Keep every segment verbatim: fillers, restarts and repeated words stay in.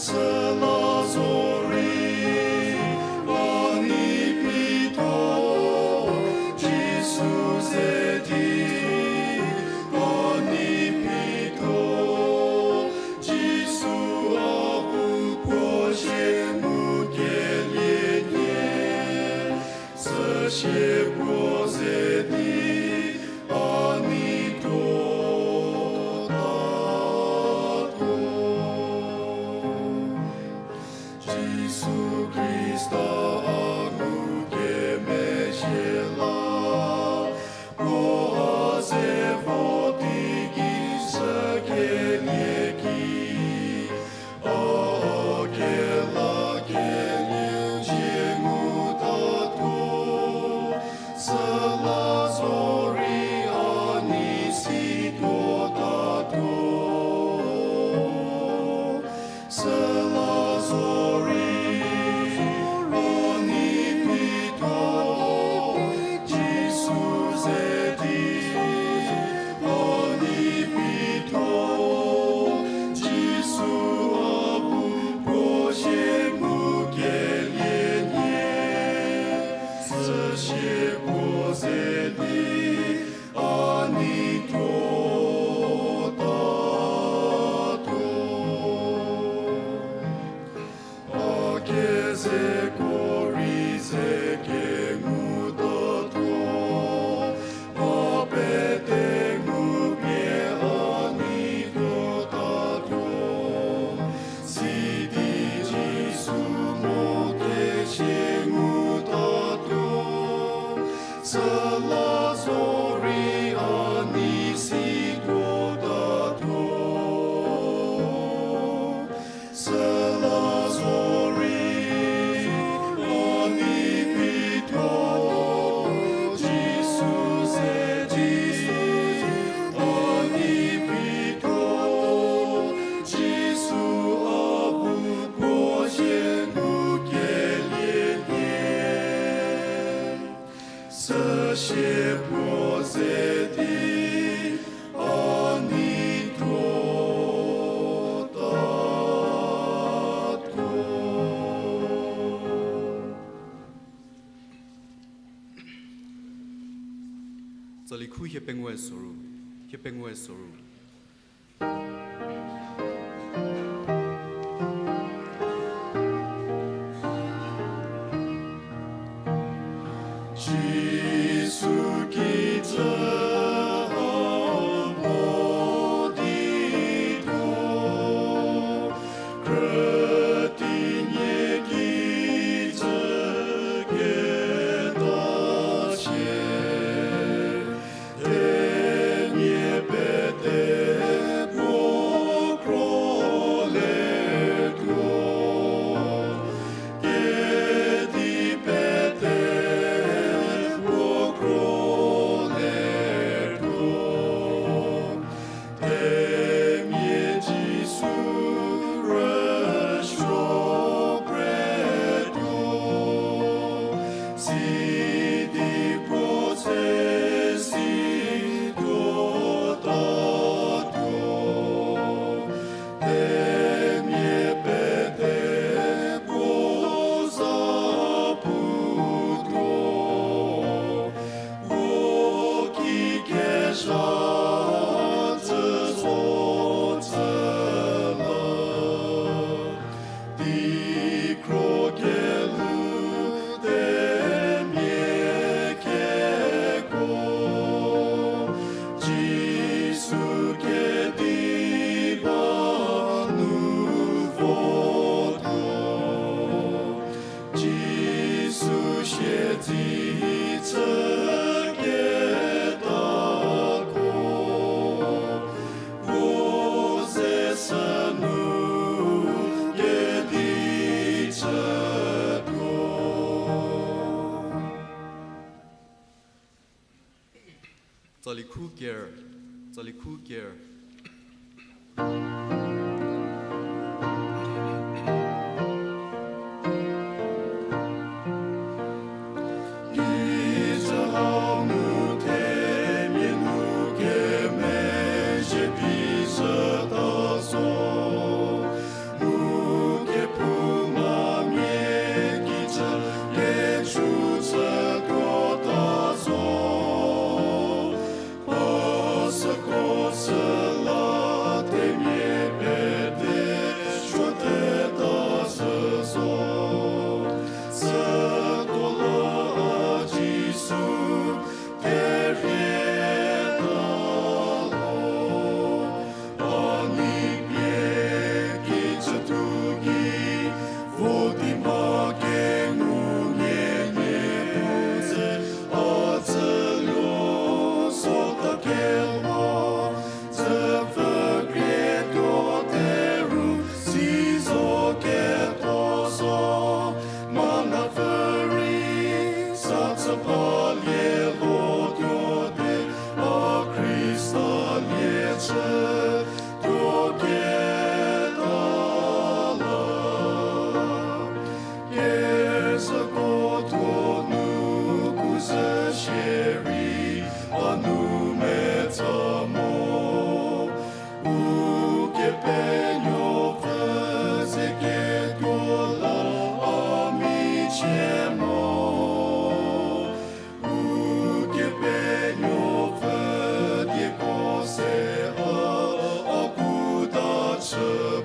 Süla zorei a nei pito, Jisu ze di a nei pito, Jisu a bu puo shie mu kelie nie, süsie puo ze di a nei tuo tatuo. Jisu Khrista a ngukemezhie la, puo a ze vo di ki shükelie ki, a kelakelie cie ngu tatuo, süla zorei a nei si tuo tatuo. Süla zorei a nei pito, Jisu ze di a nei pito, Jisu a bu puo shie mu kelie nie, süsie puo ze di a nei tuo tatuo. A kezeko rei ze kengu tatuo, a pete ngupie a nei tuo tatuo, sidi Jisu mo kesie ngu tatuo, süla zorei a nei si tuo tatuo. Süla zorei a nei pito, Jisu ze di a nei pito, Jisu a bu puo shie mu kelie nie, süsie puo ze di a nei tuo tatuo. Tsali khu hie pengou soru, hie pengou soru. Jisu kijü hau mo di tuo, krüti nie kijü keta sie, themia pete puo kro le tuo, kedi pete puo kro le tuo. Themia Jisu rüsuo pre tuo, sidi puo tse si tuo tatuo. Themia pete puo za pu tuo, puo ki kezha tsü zo tsü la, di kro kelu themia keko, Jisu kedi ba nu vo tuo, Jisu siedze chü ketako, puo ze sünu kedi chütuo. Tsali khu ker, tsali khu ker. Kijü hau nu themia ngukemezhie phi zhüta zo, mu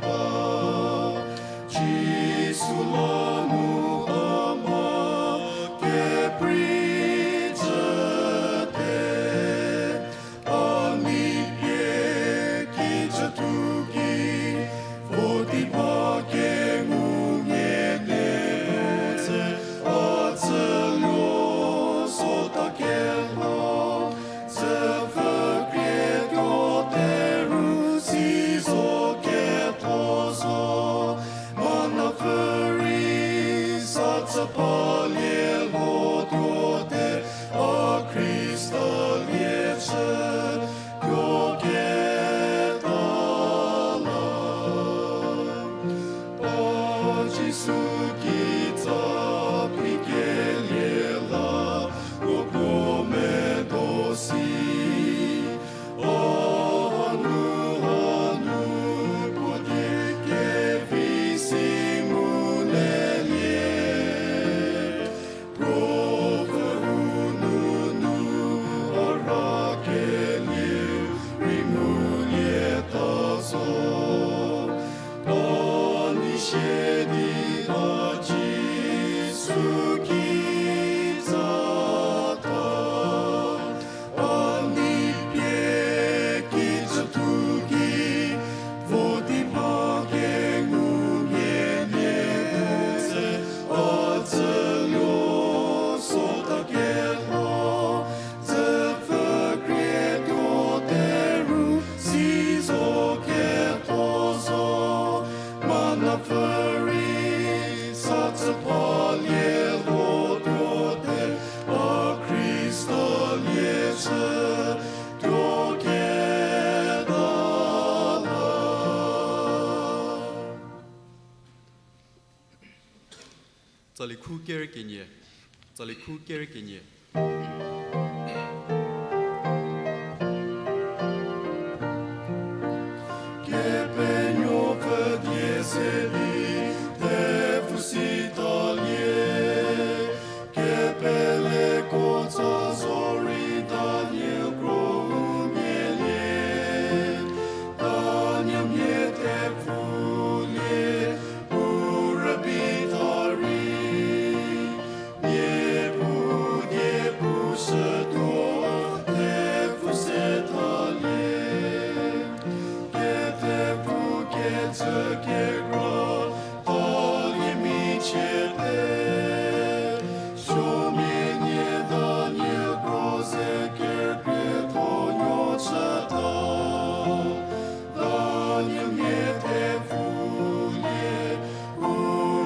ba, Jisu la nu a ma keprei jüte. A nei pie kijü tuo ki, vo di ba kengu nie nie tse, a tsü luo sota kelho, tsü pfü krie tuo teru si zo ketho zo. Mana pfü rei sa tsü palie lho tuote, a Khrista lie chü tuo keta la. A Jisu kitsa phi kelie la, puo puo medo si. A hanu hanu puo die kevi si mu lelie. Ruopfü u nunu a rhakelieu rei ngulieta zo. A nei sie di a Jisu kitsa ta. A nei pie kijü tuo ki, vo di ba kengu nie nie tse, a tsü luo sota kelho, tsü pfü krie tuo teru si zo ketho zo. Mana pfü rei sa tsü palie lho tuote, a Khrista lie chü tuo keta la. Tsali khu ker kenie. Tsali khu ker kenie. Kepenuopfü die se di, thepfu si talie. Kepeleko tsa zorei Daniel kro u mielie. Daniel mia thepfulie, u rübei tha rei. Niepuu die pushütuo thepfu se thalie. Kethepfu kecü kekra thalie michie te. Supuomia nie Daniel kro ze kerkrietho nuo chüta. Daniel mia thepfulie, u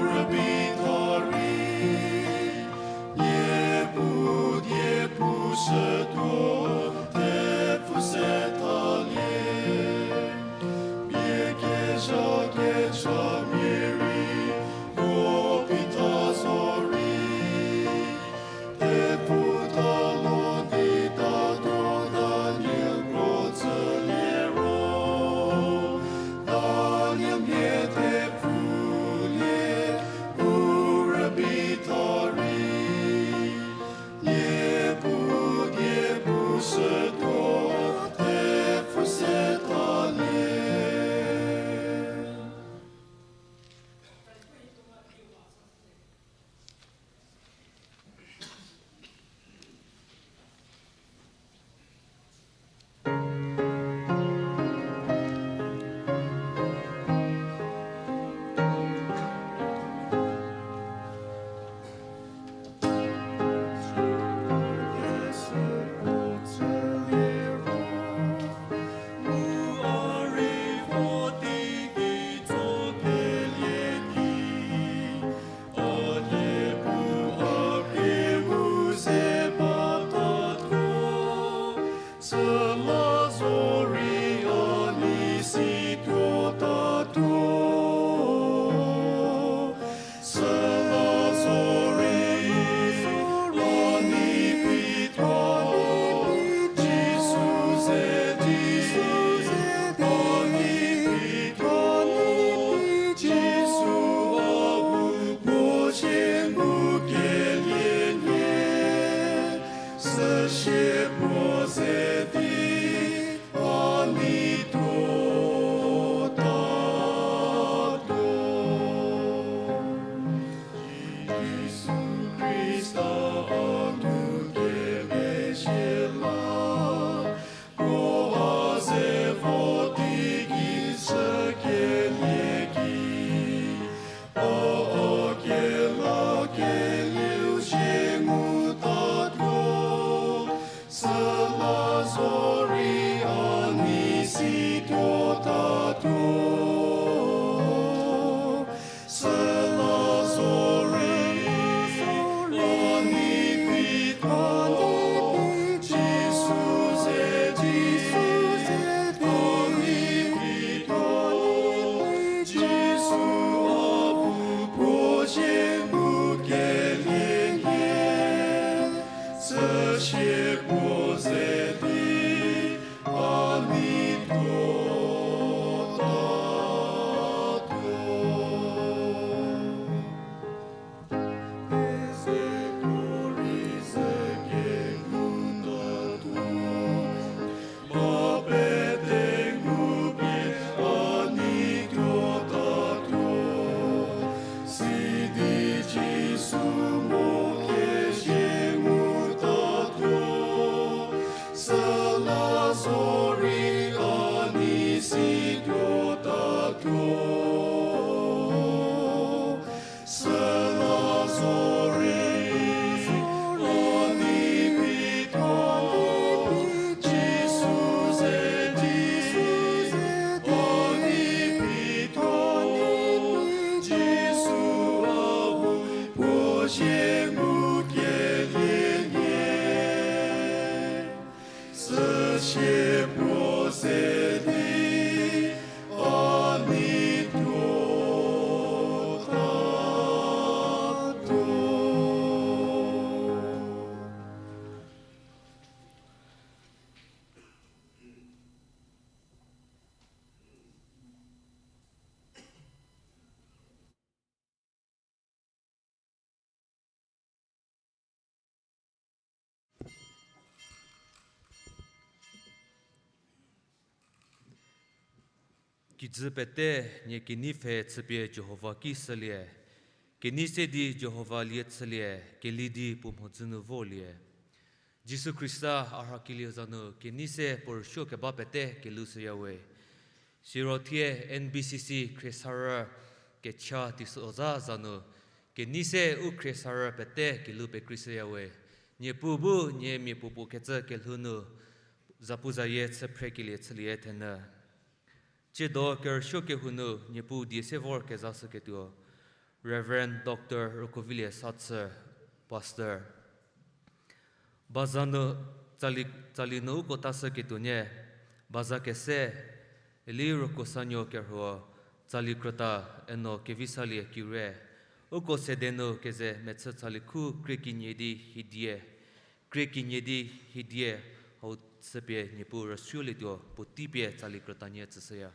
rübei tha rei. Niepuu die pushütuo thepfu se thalie. Pie kezha kecha Kijü pete nie kenei pfhe chüpie Jihova ki shülie. Kenei se di Jihova lie chülie, keli di puo mhodzü nu vorlie. Jisu Khrista a rhakelie za nu kenei se puo rüsuo keba pete kelhou shüyawe. Siro thie N B C C khriesarü kecha teisozha za nu kenei se u khriesarü pete kelhou pekrei shüyawe. Niepuu bu nie mia puopuo kecü kelhou nu zapuzayie chü phrekelie chülie thenü. Tsiedo kerüsuo kehou nu Niepuu die se vor kezashüketuo Reverend Doctor Rokovilie Satsü, Pastor. Baza nu tsali, tsali nu uko tashüketuo nie, baza kese, Eli Rokosanuo kerhuo, tsali krüta, eno Kevisalie Kire, uko sede nu keze mechü tsali khu krie kenie di hidie, krie kenie di hidie, hau chüpie Niepuu rüsuolietuo puotei pie tsali krüta nie tsüshüya.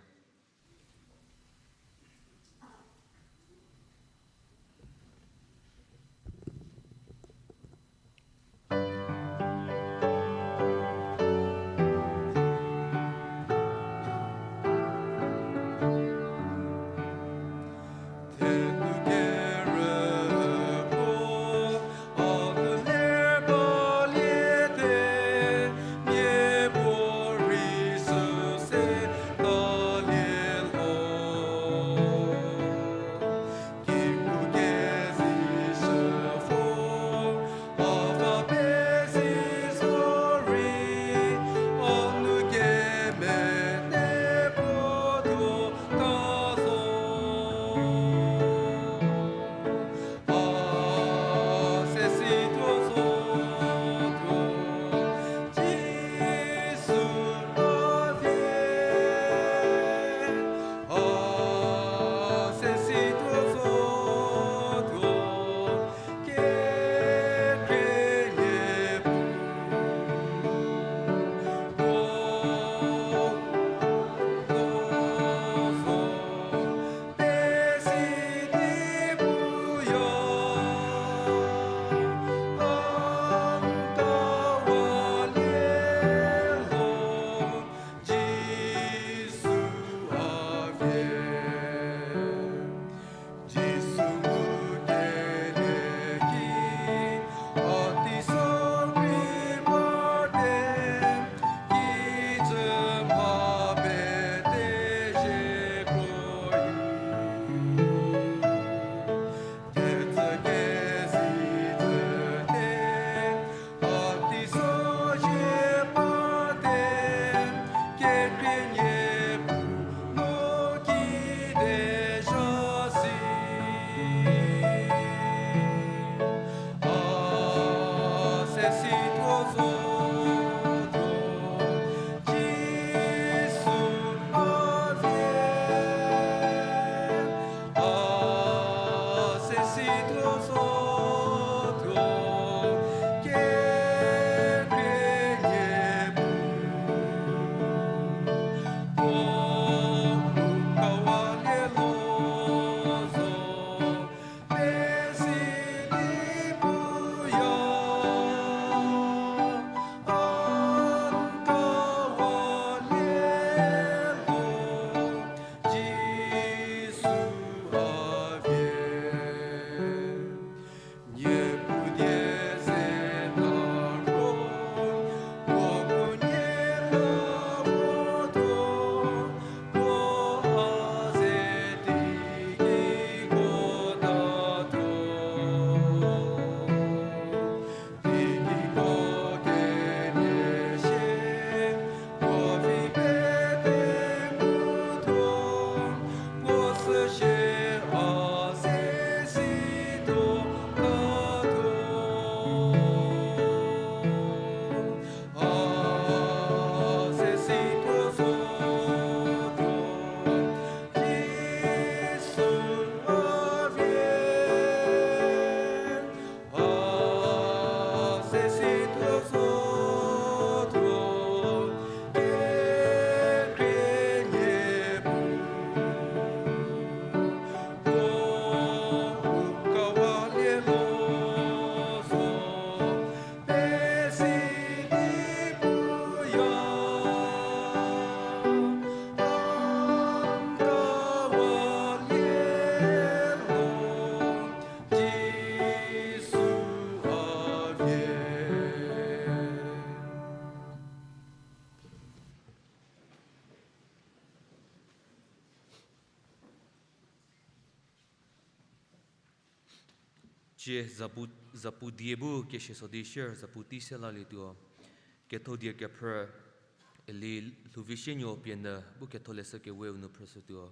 Cie zapu, zapu die bu kesie so di shier zapu tei se lalietuo. Ketho die kephrü, Eli Lhouvisienuo Pienyü bu Ketholeshü Keweu nu phrüshütuo.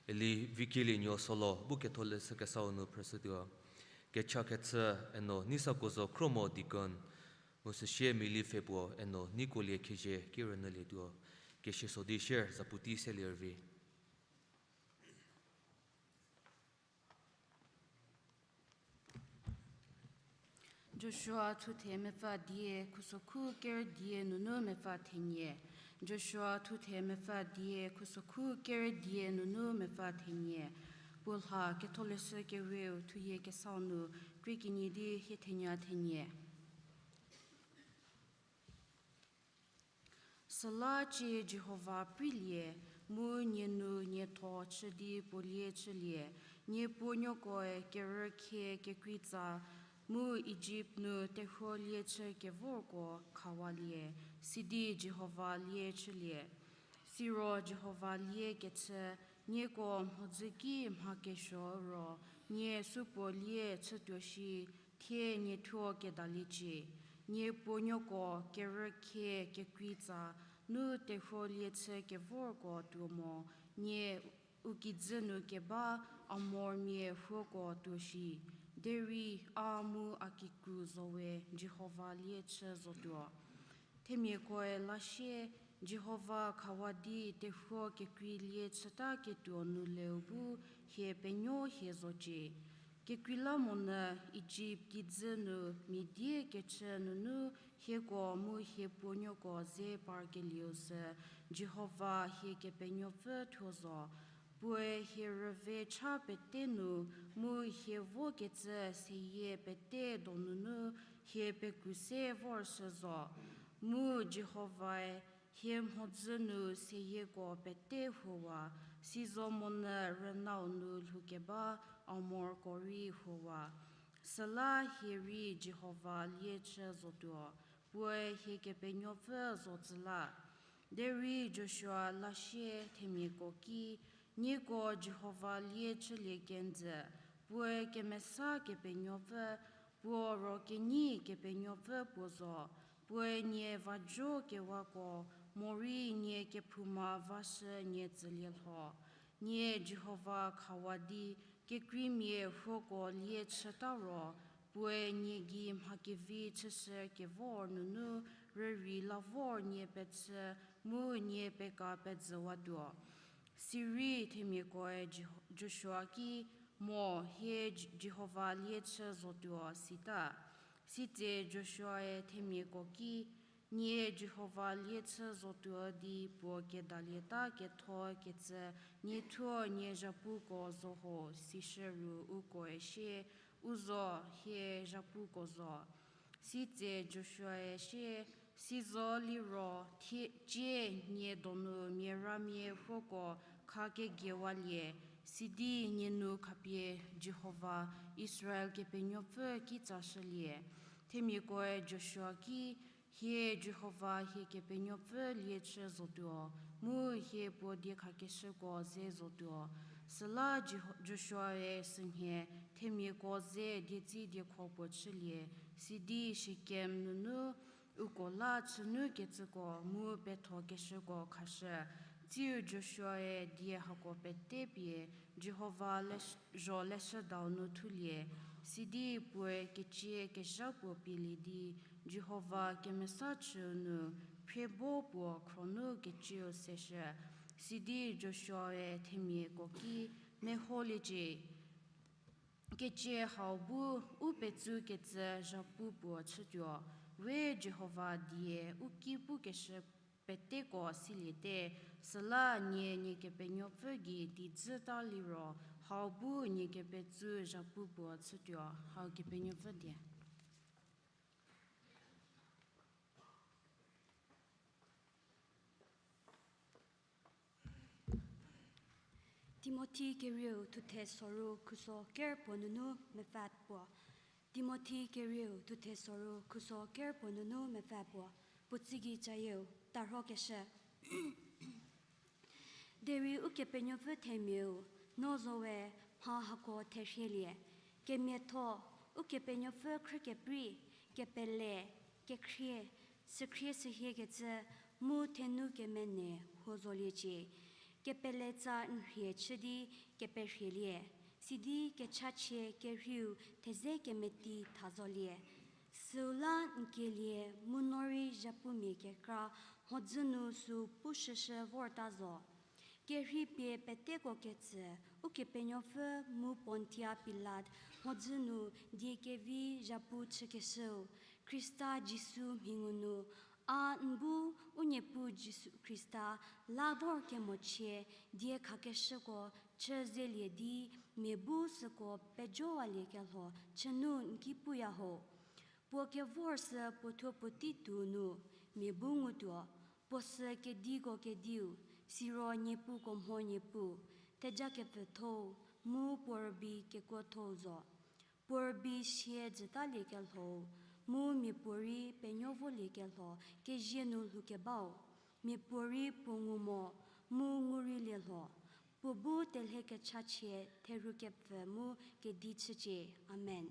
Eli Vikelienuo Solo bu Ketholeshü Kesau nu phrüshütuo. Kecha kechü, eno Neisako Zokhromo deacon, mu süsie Mili Pfhepuo, eno Neikolie Khezhie ki rünyülietuo. Kesie so di shier zapu tei se lie rüvi. Joshua thuthe mepfü die khusokhu kerü die nunu mepfü thenie. Joshua thuthe mepfü die khusokhu kerü die nunu mepfü thenie. Puo lha Ketholeshü Keweu thuyie kesau nu krie kenie di hie thenya thenie. Süla cie Jihova preilie, mu nie nu nietho chü di puo lie chülie, nie puonuokoe kerükhie kekreitsa, mu Ijipt nu terhuo lie chü kevorko khawalie, sidi Jihova lie chülie. Siro Jihova lie kechü, nieko mhodzü ki mha kesuo ro, nie supuo lie chütuo shi, thie nie thuo kedaliecie. Nie puonuoko kerükhie kekreitsa nu terhuo lie chü kevorko tuo mo, nie u kijü nu keba Amormia huoko tuo shi. Derei a mu a kikru zo we Jihova lie chü zotuo. Themiakoe la sie, Jihova khawa di terhuo kekrei lie chüta ketuo nu leu bu hie penuo hie zocie. Kekreilamonyü Ijipt kijü nu mia die kechü nunu hieko mu hie puonuoko ze parkelieu sü Jihova hie Kepenuopfü thuo zo. Puoe hie rüve cha pete nu mu hie vokecü seyie pete donunu hie pekru se vorshü zo. Mu Jihovae hie mhodzü nu seyieko pete huowa, sizomonyü rünau nu lhoukeba Amorko rei huowa. Süla hie rei Jihova lie chü zotuo, puoe hie Kepenuopfü zo tsü la. Derei Joshua la sie themiako ki, nieko Jihova lie chülie kenjü, puoe kemesa Kepenuopfü, puo ro kenyi Kepenuopfü puo zo, puoe nie vajo kewako, morei nie kephouma vashü nie tsülie lho. Nie Jihova khawa di, kekreimia huoko lie chüta ro, puoe nie gei mha kevi chüshü kevor nunu rürei la vor nie pechü mu nie peka pejüwatuo. Sirei themiakoe Jih-, Joshua ki, mo hie J-, Jihova lie chü zotuo, sita. Sitse Joshuae themiako ki, nie Jihova lie chü zotuo di puo kedalieta ketho kecü nie thuo nie zhapuko zo ho, sishü ru ukoe sie, u zo hie zhapuko zo. Sitse Joshuae sie, sizo liro thie cie nie donu mia ramia huoko kha kegiewalie, sidi nie nu khapie Jihova Israel Kepenuopfü ki tsashülie. Themiakoe Joshua ki, hie Jihova hie Kepenuopfü lie chü zotuo, mu hie puo diekhakeshüko ze zotuo. Süla Jiho-, Joshuae sünhie themiako ze dietsi diekho puo chülie, sidi Shekem nunu uko la chünukecüko mu pethokeshüko khashü. Tsiu Joshuae die hako pete pie Jihova le-, zho leshüdau nu thulie, sidi puoe kecie kezha puo pielie di, Jihova kemesa chüu nu phriebo puo khronu kecieu seshü. Sidi Joshuae themiako ki, meholiecie, kecie hau bu u petsukecü zhapu puo chütuo, we Jihova die u ki pukeshü peteko siliete, süla nie nie Kepenuopfü gei teidzüta liro hau bu nie kepetsu zhapu puo chütuo. Hau Kepenuopfü die. Timothi kerieu thuthe soru khuso ker puo nunu mepfü puo. Timothi kerieu thuthe soru khuso ker puo nunu mepfü puo. Puo tsügei cayieu, tarhokeshü. Derei Ukepenuopfü themiau, no zowe mha hako therhielie, kemiatho, Ukepenuopfü khrükeprei, kepele, kekhrie, sükhrie sühiekecü, mu thenu kemene huo zoliecie. Kepele tsa n rhie chü di keperhielie, sidi kechachie kerheiu theze kemeti tha zolie. Süu la n kielie mu no rei zhapumia kekra mhodzü nu süu pushüshü vorta zo. Kerhei pie peteko ketsü, Ukepenuopfü mu Pontia Pilat mhodzü nu die kevi zhapu chükeshüu, Khrista Jisu mhingu nu, a n bu u Niepuu Jisu Khrista la vor kemochie die khakeshüko chü zelie di, mia bu süko pejowaliekelho chünu n ki puya ho. Puo kevor sü puo thuo puotei tuo nu, mia bu ngutuo, puo sü kediko kediu, siro niepuko mho Niepuu, theja kepfüthou, mu puo rübei kekuothou zo. Puo rübei sie jütaliekelhou, mu miapuorei penuo voliekelho kezie nu lhoukebau, miapuorei puo ngu mo, mu ngu rei lielho, puo bu telhe kechachie theru kepfü mu kedi chücie. Amen.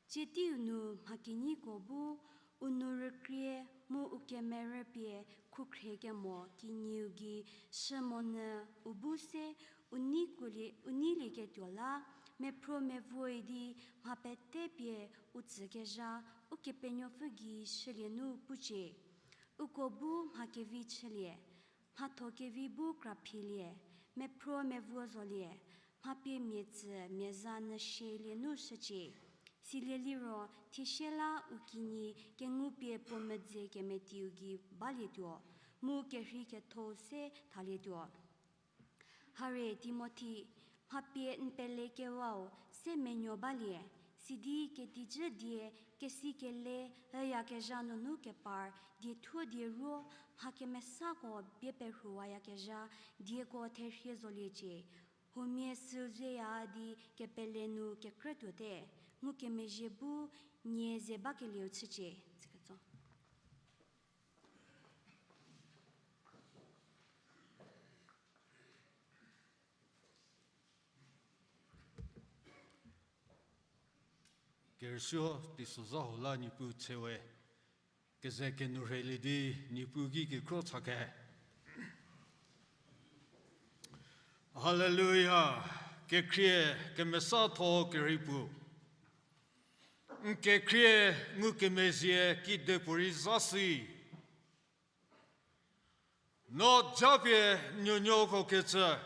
Tsie teiu nu mhakenyiko bu, u nou rükrie mu u kemerü pie khukhrie kemo kinyiu gei shü monyü u bu se u neilieketuo la, mephruo mevuoi di mha pete pie u tsükezha Ukepenuopfü gei shülie nu pucie. Uko bu mha kevi chülie, mhatho kevi bu kraphilie, mephruo mevuo zolie, mha pie mia tsü mia za nyü shielie nu shücie. Silie liro thiesie la u kinyi kengupie puo medze kemetieu gei balietuo, mu kerhei kethou se thalietuo. Harie Timothi, mha pie n pelekewau se menuo balie, sidi ketijü die kesi kele üyakezha nunu kepar diethuo die ruo mha kemesako bie perhuwayakezha dieko therhie zoliecie. Huomia süu zeya di kepele nu kekrütuote, ngukemezhie bu nie ze bakelieu chücie. Kerüsuo teisozha hau la Niepuu tsewe, keze kenourheilie di Niepuu ki kekhro chake. Haleluya, kekhrie kemesatho kerhei puo. N kekhrie ngukemezhie kidepuorei zasi. No japie nuonuoko kecü,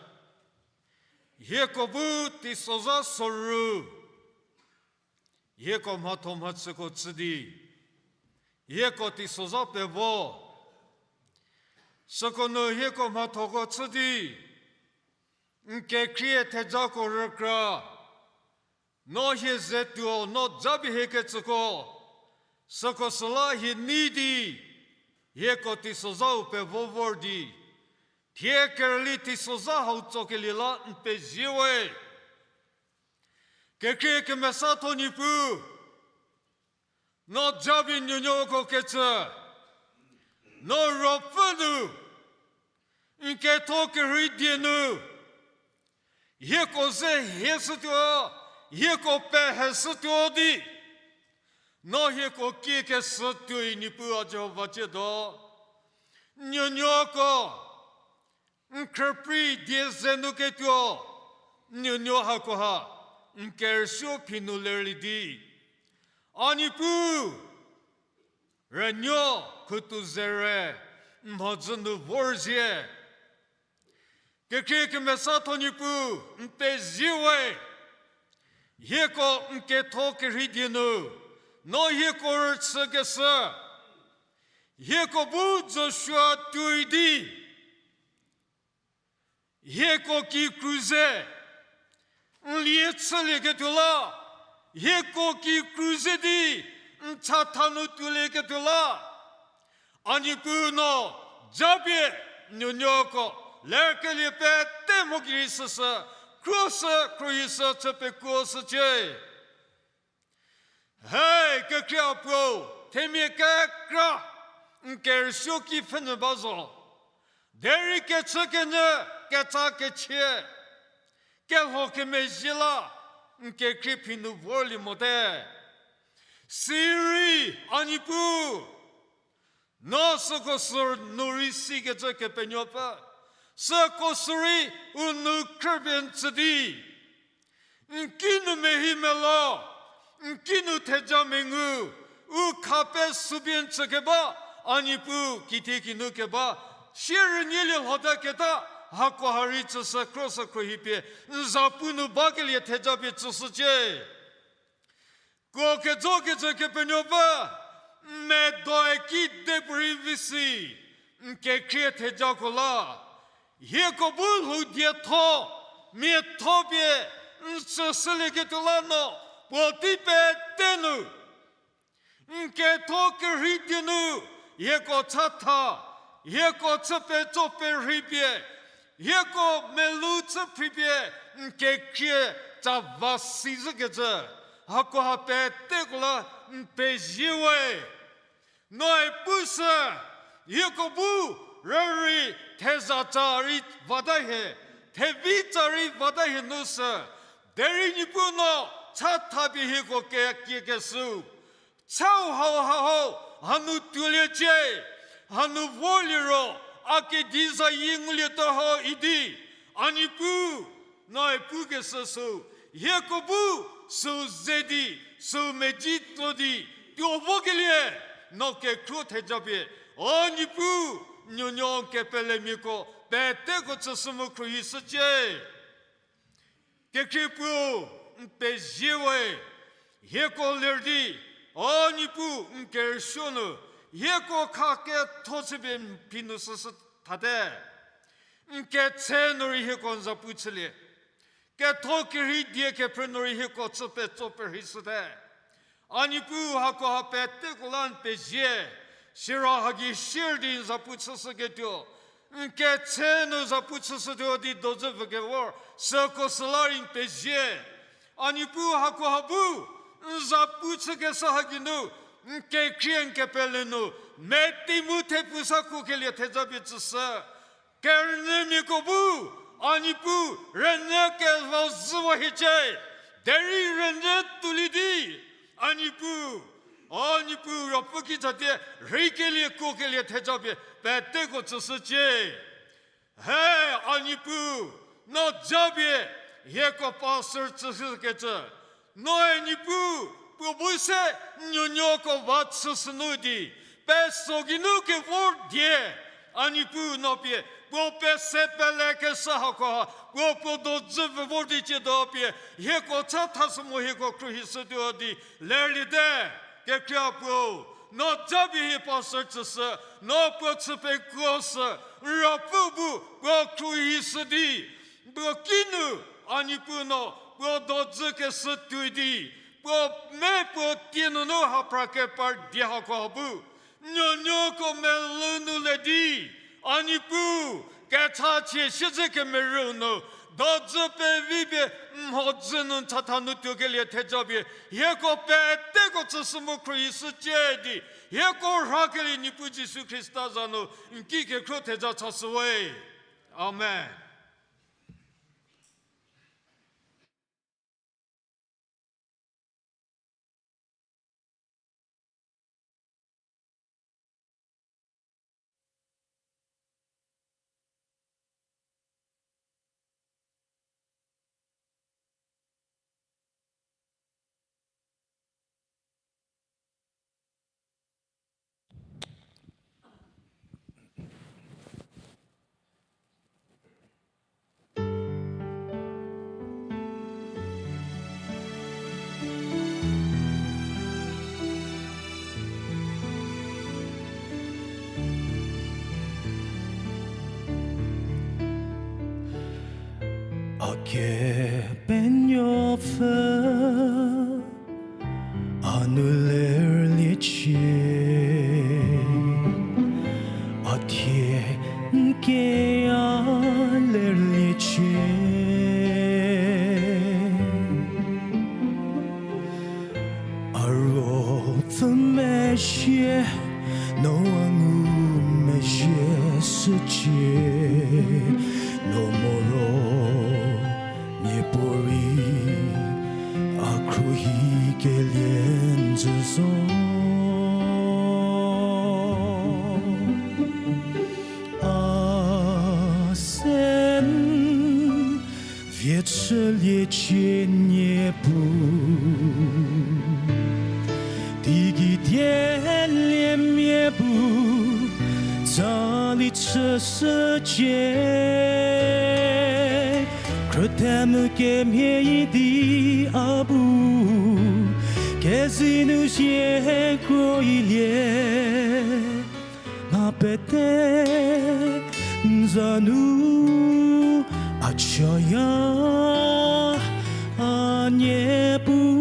hieko bu teisozha soru, hieko mhatho mhachüko chü di, hieko teisozha pevo, süko nu hieko mhathoko chü di, n kekhrie thejako rükra, no hie ze tuo, no japie hiekecüko, süko süla hie nei di, hieko teisozhau pevo vor di, thie kerüli teisozha hau tsokelie la n pezie we. Kekhrie kemesatho Niepuu, no japie nuonuoko kecü, no ruopfü nu, n ketho kerhei die nu, hieko ze hieshütuo, hieko peheshütuo di, no hieko kiekeshütuoi Niepuu a Jihova tsiedo, nuonuoko n khrüprei die ze nu ketuo, nuonuo hakoha n kerüsuo phi nu lerlie di, a Niepuu, rünuo khutu zerü n mhodzü nu vor zie. Kekhrie kemesatho Niepuu, n pezie we, hieko n ketho kerhei die nu, no hieko rüchükeshü, hieko bu Joshua tuoi di, hieko kikru ze n lie chülieketuo la, hieko kikru ze di n chatha nu tuolieketuo la, a Niepuu no japie nuonuoko lerkelie pete mho gei rei süsü, khruoshü khruohishü chü pekuoshücie. He, kekhrie Apuo, themia kekra n kerüsuo ki pfhünyü ba zo. Derei kechükenyü, ketsa kechie, kelho kemezhie la n kekhrie phi nu vorlie mote. Sirei, a Niepuu, no süko sü nu rei sikecü Kepenuopfü, süko sü rei u nou khrüpie n tsü di, n kinu mehi melo, n kinu theja mengu, u kha pesüpie n tsü keba, a Niepuu, kitiekinu keba, sie rünielie lhota keta, hakoha rei tsüshü kro sü khruohi pie, n zapu nu bakelie theja pie tsüshücie. Kuo kejokecü Kepenuopfü, n medoe kidepuorei vi si, n kekhrie thejako la, hieko bu lhou dietho, miatho pie, n tsüshülieketuo la no, puotei pete nu n ketho kerhei die nu, hieko chatha, hieko chü petso perhei pie, hieko melou chü phripie, n kekhrie tsa va si zhükecü, hakoha peteko la n pezie we. Noe pushü, hieko bu rürei theza tsa rei vata hie, thevi tsa rei vata hie nu sü, derei Niepuu no chatha pie hieko kekiekeshüu chau hau hau hanu tuoliecie, hanu vorliero, a kedi zayie ngulietuo ho idi, a Niepuu, noe pukeshü sü, hieko bu sü ze di, sü meji tso di, tuo vokelie, no kekhruo theja pie, a Niepuu, nuonuo kepelemiako peteko tsüshü mu khruohishücie. Kekhrie Puo, n pezie we, hieko ler di, a Niepuu n kerüsuo nu, hieko kha ketho chüpie n phi nu süshü thate. N ketse nu rei hieko n zapu chülie. Ketho kerhei die kephrü nu rei hieko chü petso perheishüte. A Niepuu hakoha peteko la n pezie, siro hagi sier di n zapu chüshüketuo, n ketse nu zapu chüshütuo di dozü vükevor, süko süla rei n pezie. A Niepuu hakoha bu, n zapu chükeshü hagei nu, n kekhrie n kepele nu, meti mu thepu sa kukelie theja pie tsüshü. Kerünyümiako bu, a Niepuu rünyü kevazhüwa hiecie, derei rünyü tuolie di, a Niepuu, a Niepuu ruopfü kitsatie rheikelie kuokelie theja pie peteko tsüshücie. He, a Niepuu, no japie hieko pastor tsüshükecü, noe Niepuu, puo bu se nuonuoko va chüshünu di, peso geinu kevor die, a Niepuu no pie, puo pese pelekeshü hakoha, puo puo dozü vü vor di ciedo pie, hieko cha thashü mu hieko khruohishütuo di, lerliete, kekhrie Puo, no japie hie pastor tsüshü, no puo chü pekuoshü, n ruopfü bu puo khruohishü di, puo kinu, a Niepuu no puo dozü keshü tuoi di, puo me puo tie nunu haphra kepar die hakoha bu, nuonuoko melou nu le di, a Niepuu, kechachie siedze kemerü nu, dozü pevi pie, mhodzü nu n chatha nu tuokelie theja pie, hieko peteko tsüshü mu khruohishücie di, hieko rhakelie Niepuu Jisu Khrista za nu n ki kekhruo theja chashüwe. Amen. A Kepenuopfü, a nu lerliecie, a thie n kea lerliecie. A ruopfü mezhie, no a ngumezhie shücie, no moro miapuorei a khruohikelie Züzo a sen vie chülie cie Niepuu, teigei die liemia bu tsali chüshücie. Khrüte mu kemhie idi a bu kezei nu zie kroilie, mha pete n za nu a chaya, a Niepuu.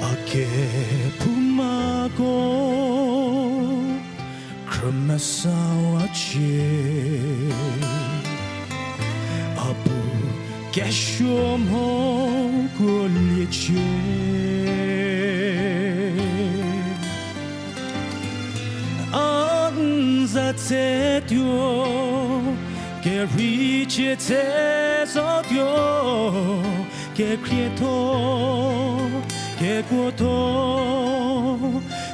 A kephoumako khrümesawa cie, a bu kesuo mho kuoliecie. A n za tsetuo, kerhei cie tse zotuo, kekhrietho, kekuotho,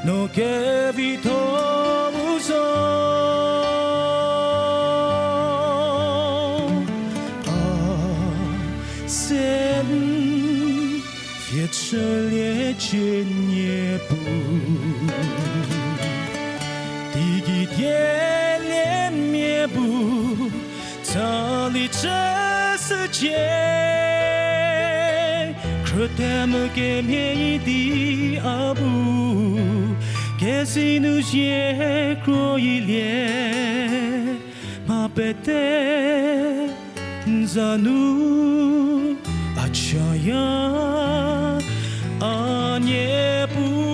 no kevitho u zo. A sen vie chülie cie Niepuu, teigei die liemia bu tsali chüshücie. Khrüte mu kemhie idi a bu kezei nu zie kroilie, mha pete n za nu a chaya, a Niepuu.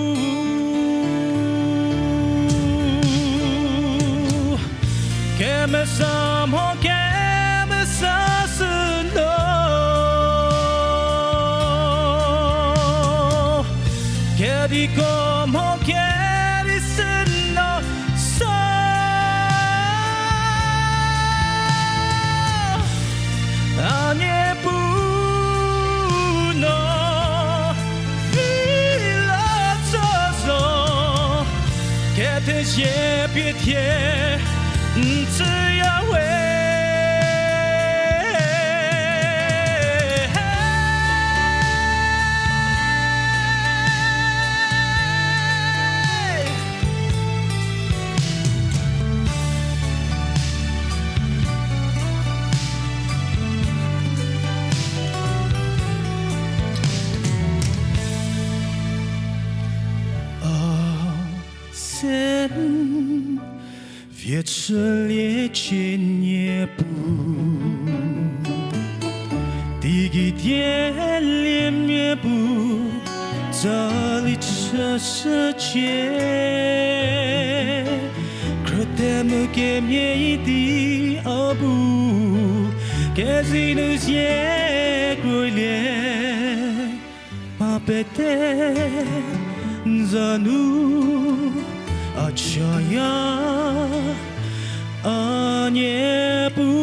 Kemesa mho kemesa süno, kediko mho kedi süno sa, a Niepuu no vi la tso zo, kethezie pie thie n tsüya we. A sen vie chülie cie Niepuu, teigei die liemia bu tsali chüshücie. Khrüte mu kemhie idi a bu kezei nu zie kroilie, mha pete n za nu a chaya, a Niepuu.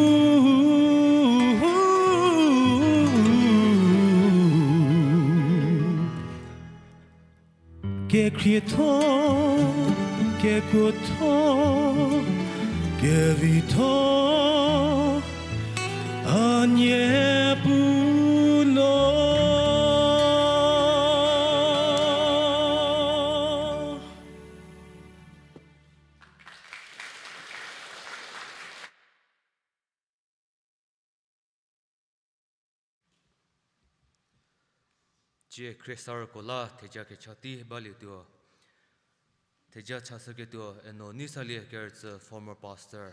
Kekhrietho, kekuotho, kevitho, a Niepuu no. Cie khriesarüko la theja kecha tei balietuo. Theja chashüketuo Eno Neisalie Kerütsü, former pastor.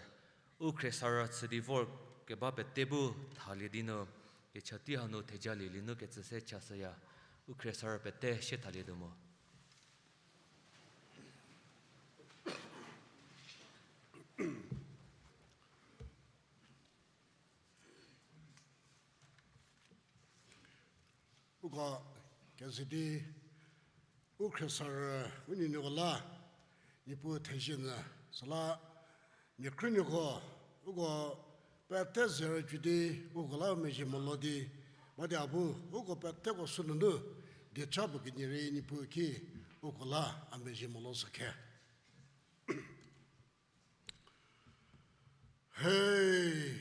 U khriesarü chü di vor keba pete bu thalie di nu, kecha tei hanu theja lielie nu kecü se chashüya. U khriesarü pete sie thalietuo mo. Uko kezei di u khriesarü u nuonuoko la Niepuu thezie nyü, süla mia krünuoko uko pete zerücü di uko la mezhie molo di Ba di a bu, uko peteko sünunu, dieca puo kenie rei Niepuu ki, uko la a mezhie mo lo sü khe. Hei,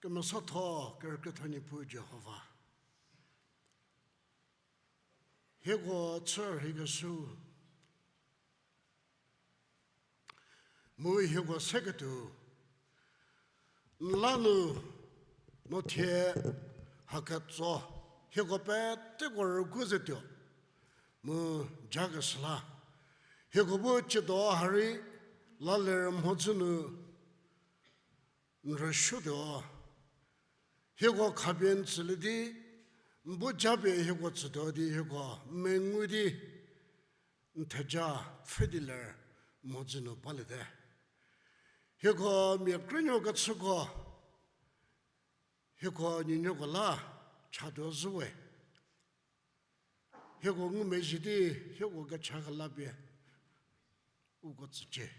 kemesatho, kerükrietho Niepuu Jihova. Hieko chü rheikeshü, mu hieko seketuo, n la nu, no thie, haketso, hieko peteko rügu zetuo, mu jakeshü la, hieko bu ciedo ha rei, la lerü mhodzü nu, n rüsuotuo, hieko khapie n tsülie di, n bu japie hieko tsütuo di hieko mengu di, n theja pfhe di ler mhodzü nu baliete. Hieko mia krünuo kechüko, hieko nuonuoko la chatuo zhüwe. Hieko ngumezhie di, hieko kecha kelapie, uko tsücie.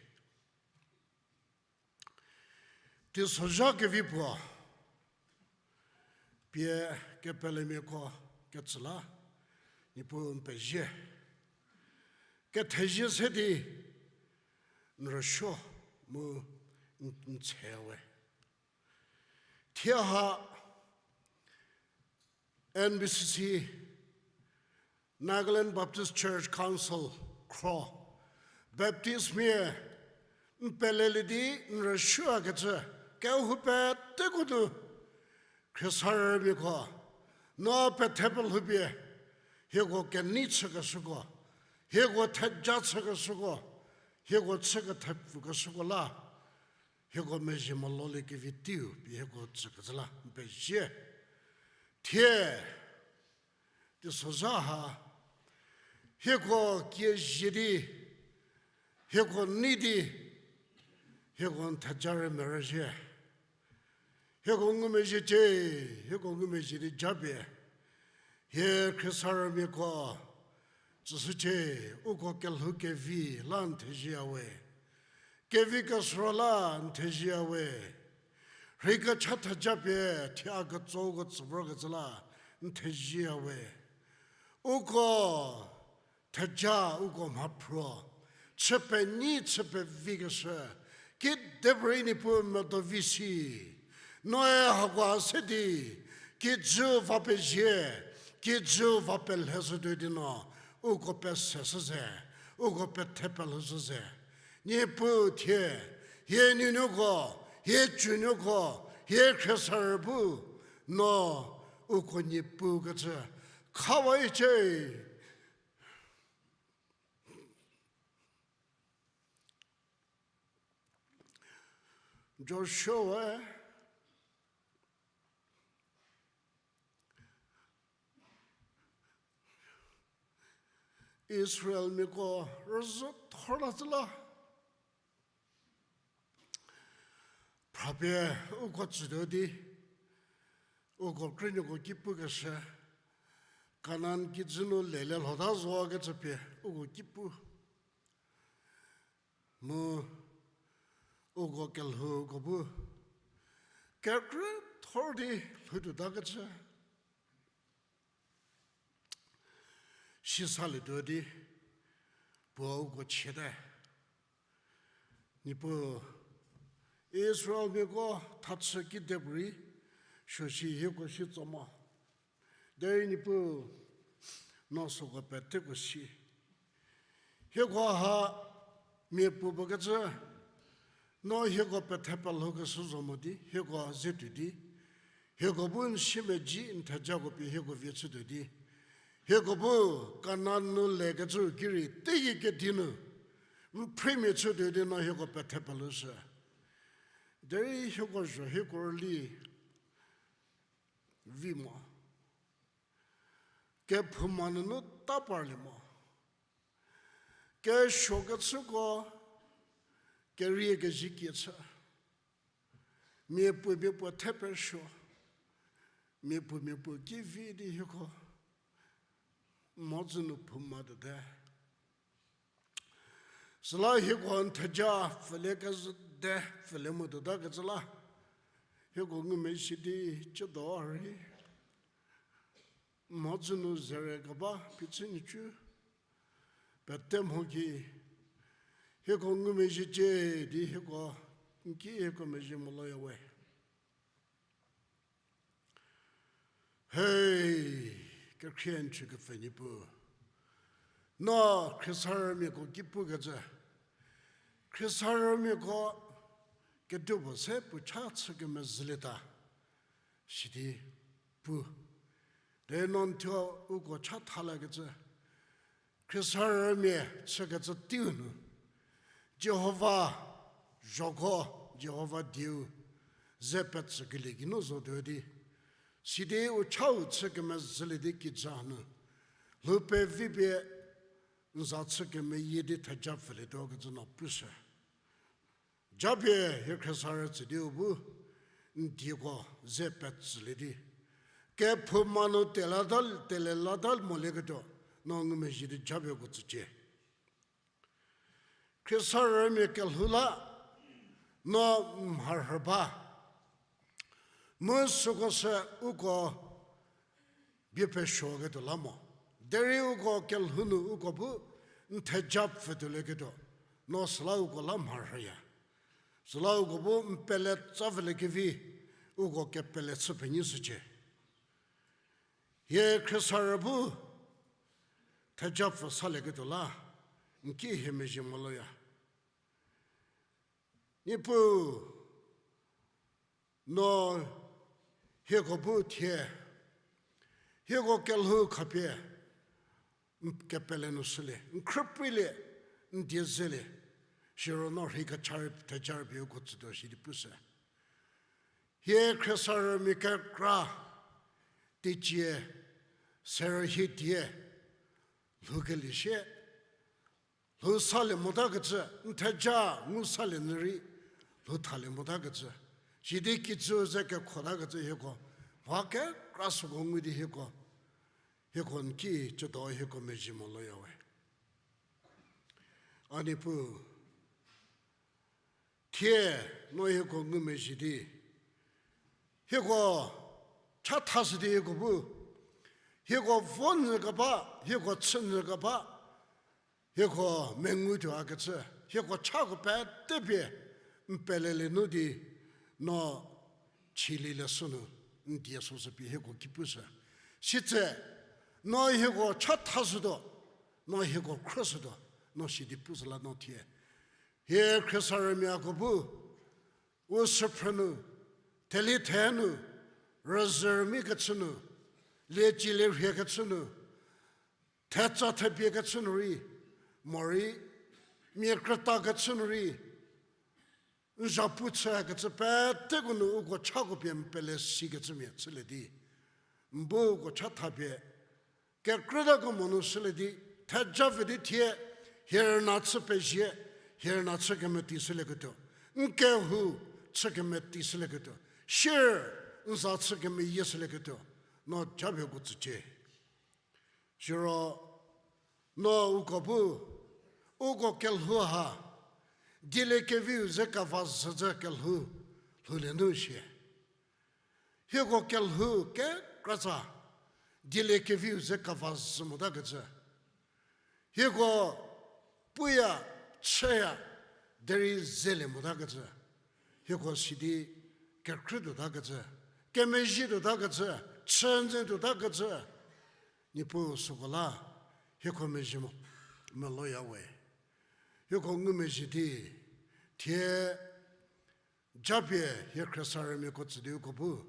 Teisozha kevi puo, pie kepelemiako ketsü la, Niepuu n pezie. Kethezie se di, n rüsuo mu n, n tshe we. Thie ha N B C C, Nagaland Baptist Church Council, khro, Baptistmia, n pelelie di n rüsuokecü, kehou peteko nu, khriesarümiako, no pethe pelhoupie, hieko kenei chükeshüko, hieko theja chükeshüko, hieko chü kethepfükeshüko la, hieko mezhie mo lolie kevi teiu pie hieko tsükecü la n pezie. Thie, teisozha ha, hieko kie zhie di, hieko nei di, hieko n theja rei merüzhie. Hieko ngumezhiecie, hieko ngumezhie di japie, hie khriesarümiako, tsüshücie, uko kelhou kevi la n thezieya we. Kevi kesüro la n thezieya we. Rheikecha thejapie, thie a ketsou uko tsü vorkecü la n thezieya we. Uko theja uko mhaphruo, chü penyi chü pevikeshü, kidepuorei Niepuu medo vi si, noe hakoha se di, kijü va pezie, kijü va pelheshütuo di no, uko peseshü ze, uko pethe pelhoushü ze. Niepuu thie, hie nuonuoko, hie tsunuoko, hie khriesarü bu, no, uko Niepuu kecü, khawacie. Joshua-e Israelmiako rüzhü thor la tsü la, phrapie uko tsütuo di, uko krünuoko ki pukeshü, Kanan kijü nu lelie lhota zo kecü pie uko ki pu. Mu uko kelhouko bu kekrü thor di lhoutuotakecü sisalietuo di puo uko chiete. Niepuu, Israelmiako thachü kidepuorei suosi hieko si tso mo. Derei Niepuu, no süko peteko si. Hieko ha mia puo puo kecü, no hieko pethe pelhoukeshü zo mo di, hieko ze tuo di, hieko bu n siemedzi n thejako pie hieko vie chütuo di, hieko bu Kanan nu lekecü ki rei teigei kedi nu n phriemia chütuo di no hieko pethe pelhoushü. Derei hieko zho hieko rüli vi mo. Kephouma nunu ta parlie mo. Kesuo kechüko kerie kezhiekie chü. Mia puo mia puo thepesuo. Mia puo mia puo ki vi di hieko mhodzü nu phouma tuote. Süla hieko n theja pfülie kezhü de pfülie mo tuotakecü la, Hieko ngumezhie di chüdo rei, mhodzü nu zere keba phichü nhicu pete mho ki, hieko ngumezhiecie di hieko n ki hieko mezhie moloya we. Hei, kekhrie n chükepfü Niepuu, no khriesarümiako ki pukecü, khriesarümiako kedipuo se puo cha chü kemezhülieta, sidi pu. Derei no n thuo uko cha thalakecü, khriesarümia chükecü teiu nu, Jihova zhoko, Jihova dieu ze petsükelie geinu zotuo di, sidi u chau chü kemezhülie di kijü nu lhou pevipie n za chü kemeyie di theja pfülietuo kecü no pushü. Japie hie khriesarü tsü diu bu n dieko ze petsülie di, kephouma nu tela ta, tele la ta molieketuo, no ngumezhie di japie uko tsücie. Khriesarümia kelhou la no mharhü ba, mu süko sü uko bie pesuoketuo la mo. Derei uko kelhou nu uko bu n theja pfhütuolieketuo, no süla uko la mharhüya. Süla uko bu n pele tsa vüliekevi uko kepele chü penyishücie. Hie khriesarü bu theja pfü salieketuo la n ki hie mezhie moloya. Niepuu, no hieko bu thie, hieko kelhou khapie n kepele nu shülie, n khrüpreilie, n die zelie, siro no rhei kecha rei theja rei pie uko tsütuo sidi pushü. Hie khriesarümia kekra, teicie, serü hie die, lhoukelie sie, lhou salie motakecü, n theja ngu salie nyü rei, lhou thalie motakecü, sidi kijü ze kekhotakecü hieko, mha kekra süko ngu di hieko, hieko n ki chüdo hieko mezhie moloya we. A Niepuu, thie no hieko ngumezhie di, hieko chathashü di hieko bu, hieko vo nyü keba, hieko chü nyü keba, hieko mengu tuo akecü, hieko chako petepie n pelelie nu di, no chüliele sünu n die süsü pie hieko ki pushü. Sitse, no hieko chathashütuo, no hieko khrüshütuo, no sidi pushü la no thie, hie khriesarümiako bu u süphrü nu, theli the nu, rüzhü rümi kechü nu, liecie lierhie kechü nu, thetsa thepie kechü nu rei, morei mia krüta kechü nu rei, n zhapu chükecü peteko nu uko chako pie n pele sikecümia chülie di, n bu uko chathapie kekrütakemo nu shülie di, theja pfü di thie, hie rüna chü pezie, hie rüna chü kemeti shülieketuo, n kehou chü kemeti shülieketuo, sier n za chü kemeyie shülieketuo, no japie uko tsücie. Siro no uko bu, uko kelhou ha, dieliekeviu ze keva zhü zhü kelhou, lhoulie nu shie. Hieko kelhou kekratsa, dieliekeviu ze keva zhü motakecü, hieko puya, chüya, derei zelie motakecü, hieko sidi kekrü tuotakecü, kemezhie tuotakecü, chünyü tuotakecü, Niepuu süko la hieko mezhie mo, meloya we. Hieko ngumezhie di, thie japie hie khriesarümiako tsü di uko bu,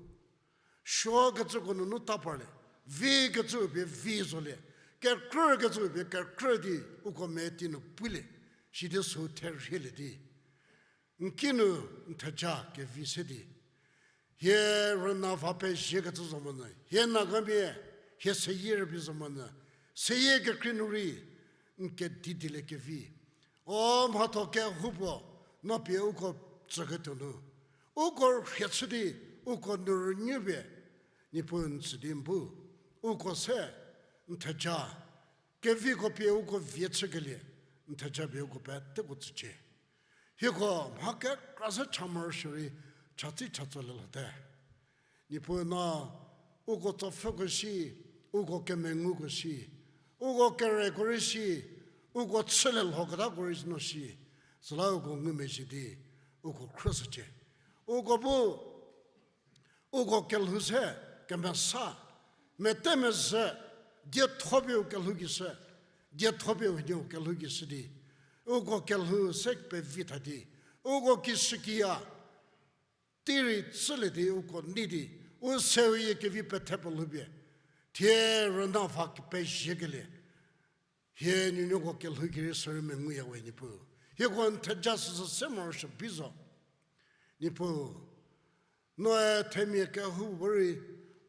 suokecüko nunu ta parlie, vikecüu pie vi zolie, kekrükecüu pie kekrü di uko meti nu pulie, sidi süu therhielie di, n ki nu n theja kevi se di, hie rüna va peziekecü zo monyü, hie Nagamia, hie seyie rübei zo monyü, seyie kekrei nu rei n kedidilie kevi, o mhatho kehoupuo no pie uko tsüketuo nu, uko rhie chü di, uko nu rünyü pie, Niepuu n tsü di n bu, uko se n theja, keviko pie uko vie chükelie, n theja pie uko peteko tsücie. Hieko mha kekra se cha morosuo rei, chatsi chatso le lhote. Niepuu no uko tsopfüko shi, uko kemenguko shi, uko kereko rei shi, uko chülie lhoketako rei no shi, süla uko ngumezhie di, uko khrüshücie. Uko bu uko kelhou se kemesa, mete mezhü, dietho pie u kelhou ki shü, dietho pie u hanie u kelhou ki shü di, uko kelhou se pevi tha di, uko ki shükiya, tei rei chülie di uko nei di, u seu yie kevi pethe pelhoupie, thie rüna va kepezhiekelie, hie nuonuoko kelhou ki rei sürei menguya we Niepuu. Hieko n theja süsü se morosuo bi zo. Niepuu, noe themia kehoupuorei,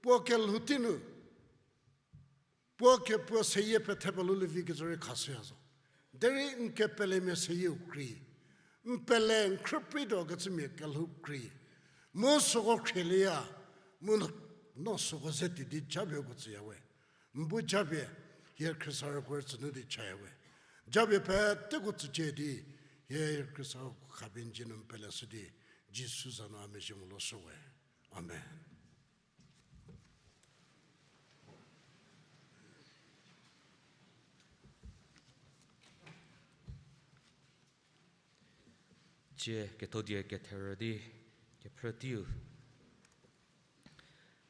puo kelhou tei nu, puo ke puo seyie pethe pelhou lievi kecü rei khashüya zo. Derei n kepelemia seyieu krei, n pele n khrüprei tuo kecümia kelhou krei, mu süko khrielieya, mu no, no süko ze ti di japie uko tsüya we. N bu japie, hie khriesarüko rei tsünu di chaya we. Japie peteko tsücie di, hie khriesarüko khapie n dzie nu n peleshü di, Jisu za nu a mezhie mu lo shü we. Amen. Tsie kethodie ketherü di kephrü teiu.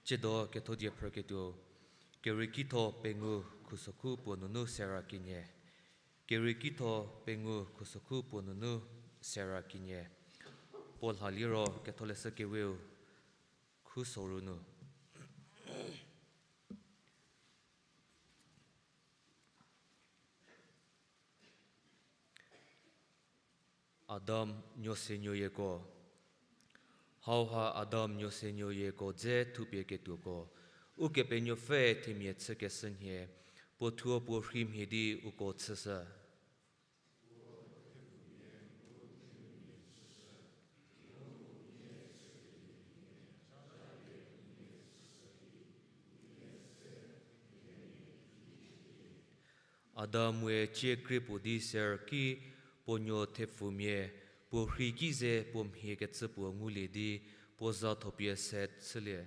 Tsiedo kethodie phrüketuo, Keriekitho pengou khusokhu puo nunu sera kenie. Keriekitho pengou khusokhu puo nunu sera kenie. Puo lha liro Ketholeshü Keweu Khuso ru nu. Adam nuosenuoyieko. Hauha Adam nuosenuoyieko dze thupie ketuoko, Ukepenuopfüe themia chükeshü nhie, puo thuo puo rhi mhie di uko chüshü. Adam-e cie krie puo di ser ki puo nuo thepfumia, puo rhi ki ze puo mhie kecü puo ngulie di puo za thopie se chülie.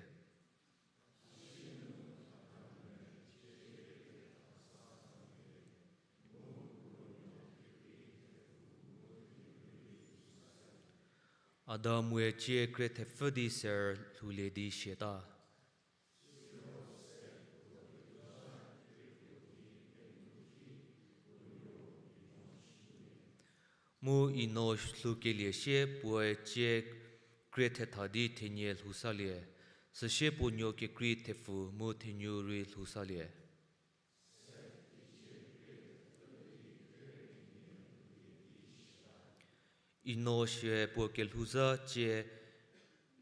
Adam-e cie krie thepfü di ser lhoulie di siata. Mu Enosh lhoukelie sie puoe cie krie thetha di thenie lhousalie, süsie puo nuo kekrei thepfu mu thenu rei lhousalie. Enosh-e puo kelhouzha cie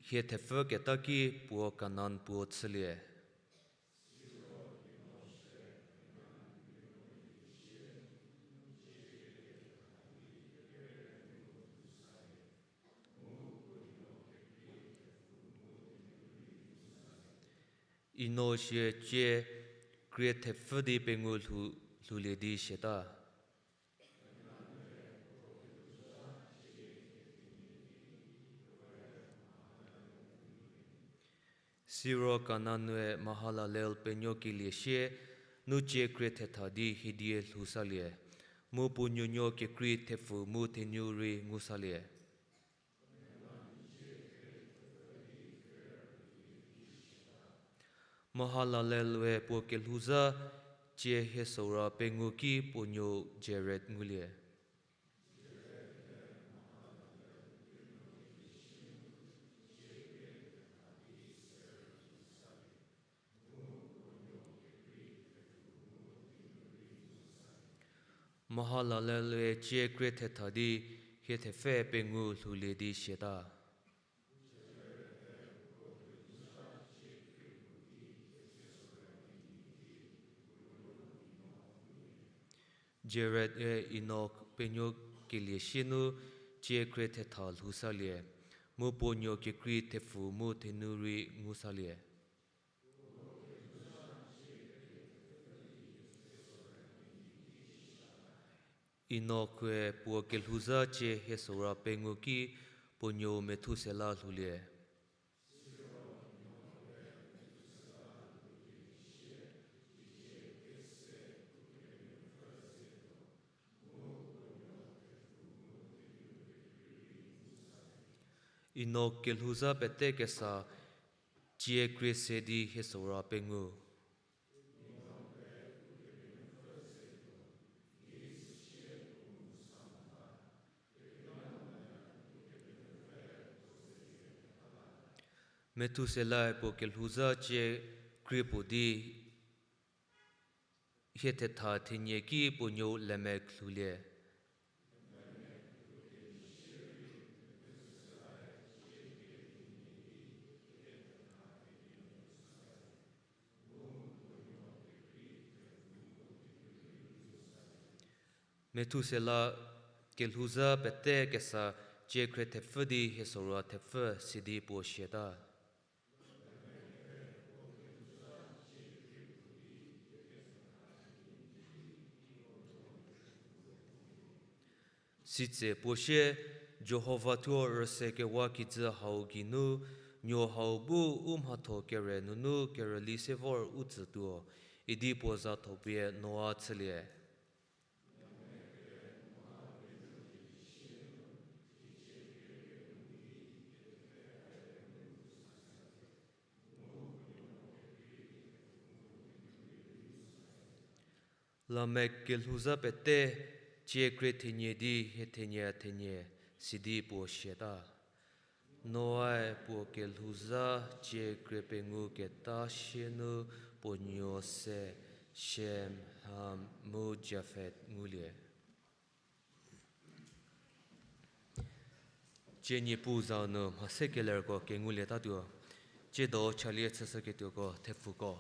hie thepfü keta ki puo Kanan puo chülie. Enosh-e cie krie thepfü di pengou lhou, lhoulie di siata. Siro Kanan-e Mahalalel penuo kelie sie, nu cie krie thetha di hiedie lhousalie, mu puo nuonuo kekrei thepfu mu thenu rei ngusalie. Mahalalel-e puo kelhouzha cie hie sora pengou ki puo nuo Jared ngulie. Mahalalel-e cie krie thetha di hie thepfü pengou lhoulie di siata. Jared-e Enok penuo kelie sie nu cie krie thetha lhousalie, mu puo nuo kekrei thepfu mu thenu rei ngusalie. Enok-e puo kelhouzha cie hie sora pengou ki puo nuo Methusela lhoulie. Enoch kelhouzha pete kesa, cie krie se di hie sora pengou. Methuselae puo kelhouzha cie krie puo di hie thetha thenie ki puo nuou Lamek lhoulie. Methusela kelhouzha pete kesa, cie krie thepfü di hie sora thepfü sidi puo siata. Sitse puo sie, Jihova thuo rüsekewa kijü hau geinu, nuo hau bu u mhatho kere nunu kerüli se vor u tsütuo, idi puo za thopie Noa chülie. Lamek kelhouzha pete, cie krie thenie di hie thenie thenie sidi puo siata. Noae puo kelhouzha cie krie pengou keta sie nu puo nuo se Shem, Ham mu Jafet ngulie. Cie Niepuu za nu mhase kelerko kengulietatuo, tsiedo chalie chüshüketuoko thepfuko.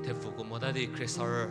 Thepfuko mota di khriesarü.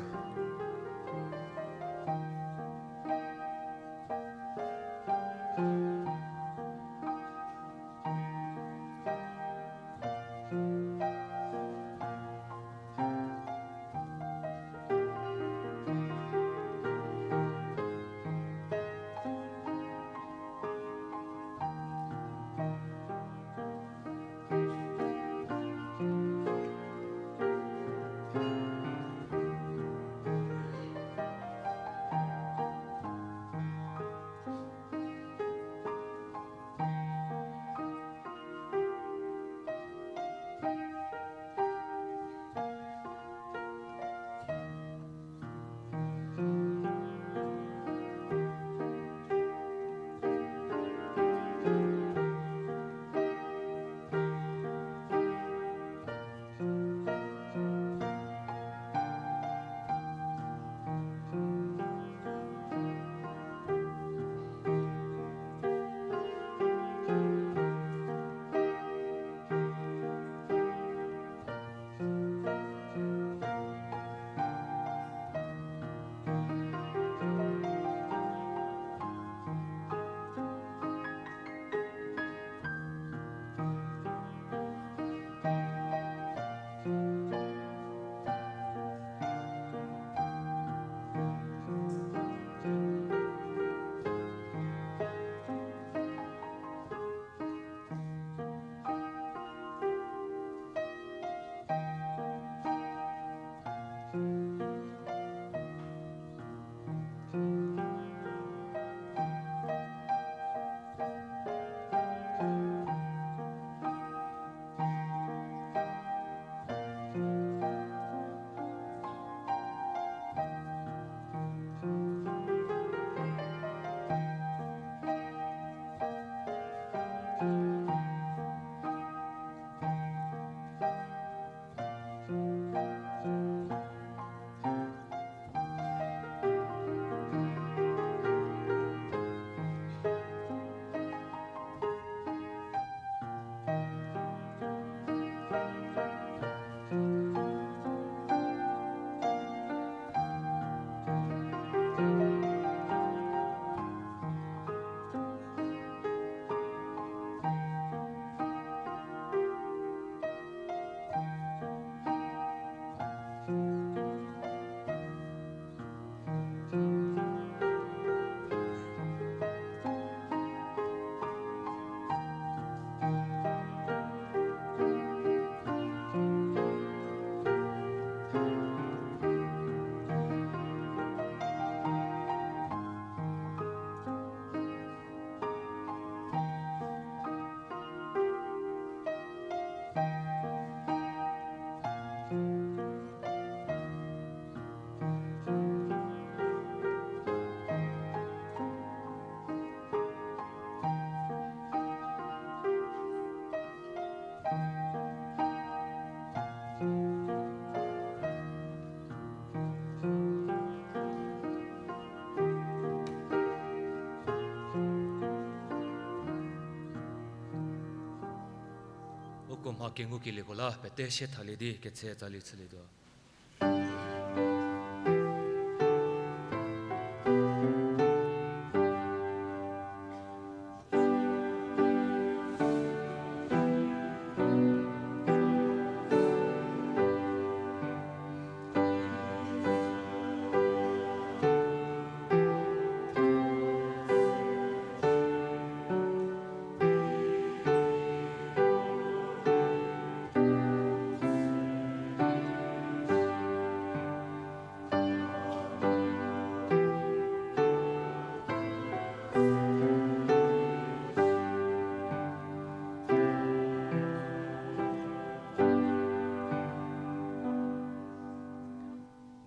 Ko mha kengukelieko la pete sie thalie di ketse tsali chülietuo.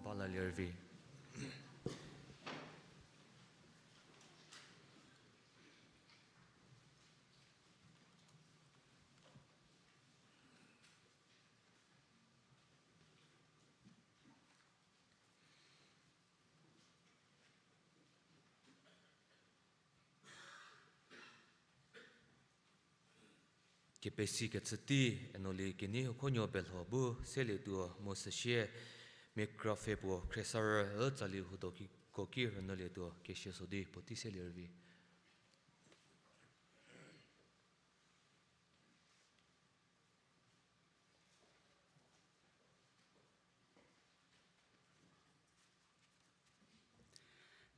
Ba la lervi. Kepesi kecü tei, Enoli kenei hukonuo pelho bu selietuo mu süsie, mia krapfhe puo khriesarü ü tsali hudo ki, ko ki rünyülietuo kesia so di puotei selie rüvi.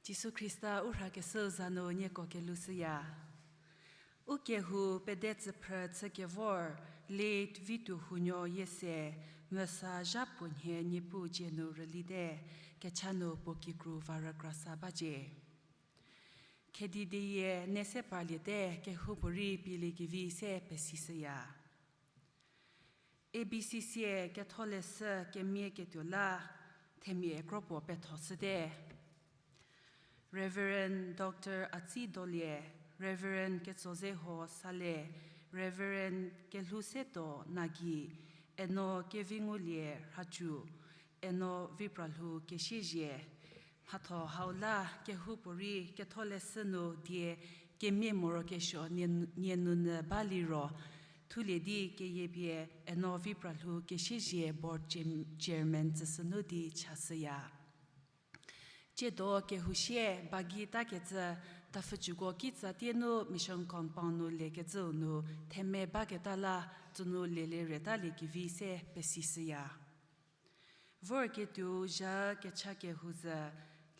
Jisu Khrista u rhakeshü za nu nieko kelushüya. U kehou pede tsüphrü chükevor, late Vituo Hunuo Yiese, mvüsa zha puo nhie Niepuu dzie nu rülite, kecha nu puo kikru va rükrasa bacie. Khedi dieyie ne se parliete kehoupuorei pieliekevi se pesishüya. A B C C ketholeshü kemie ketuo la themia kro puo pethoshüte. Reverend Doctor Atsi Dolie, Reverend Ketsozeho Sale, Reverend Kelhousetuo Nagi, Eno Kevingulie Rhacu, Eno Vipralhou Kesiezie. Mhatho hau la kehoupuorei ketholeshü nu die kemie morokesuo nie, nie nunyü ba liro, thulie di keyiepie Eno Vipralhou Kesiezie board chair-, chairman tsüshünu di chashüya. Tsiedo kehou sie ba gei takecü tafü cüko kitsa tie nu mission compound nu liekecüu nu theme baketa la tsünu lielie reta liekevi se pesishüya. Vorketuo zha kecha kehou zhü,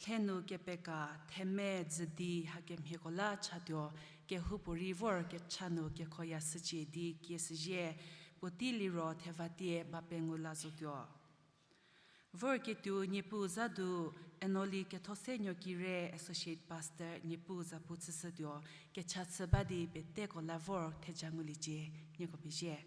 lhe nu kepeka theme dzü di hakemhieko la chatuo, kehoupuorei vor kecha nu kekhoya shücie di kieshüzie, puotei liro thevatie ba pengou la zotuo. Vorketuo Niepuu za du, Enoli Kethosenuo Kire Associate Pastor Niepuu zapu chüshütuo, kecha chü ba di peteko la vor theja nguliecie, nieko pezie.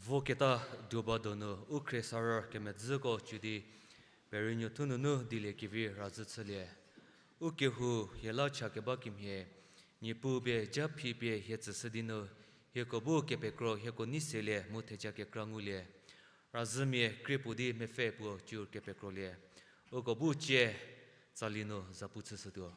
Voketa duoba donu u khriesarü kemedzüko cü di, Perinuothu nunu dilie kevi razhü chülie. U kehou hie la cha keba kemhie, Niepuu pie japhi pie hie tsüshü di nu, hieko bu kepekro hieko nei selie mu theja kekra ngulie. Razhümia krie puo di mepfü puo cü kepekrolie. Uko bu cie tsali nu zapu chüshütuo.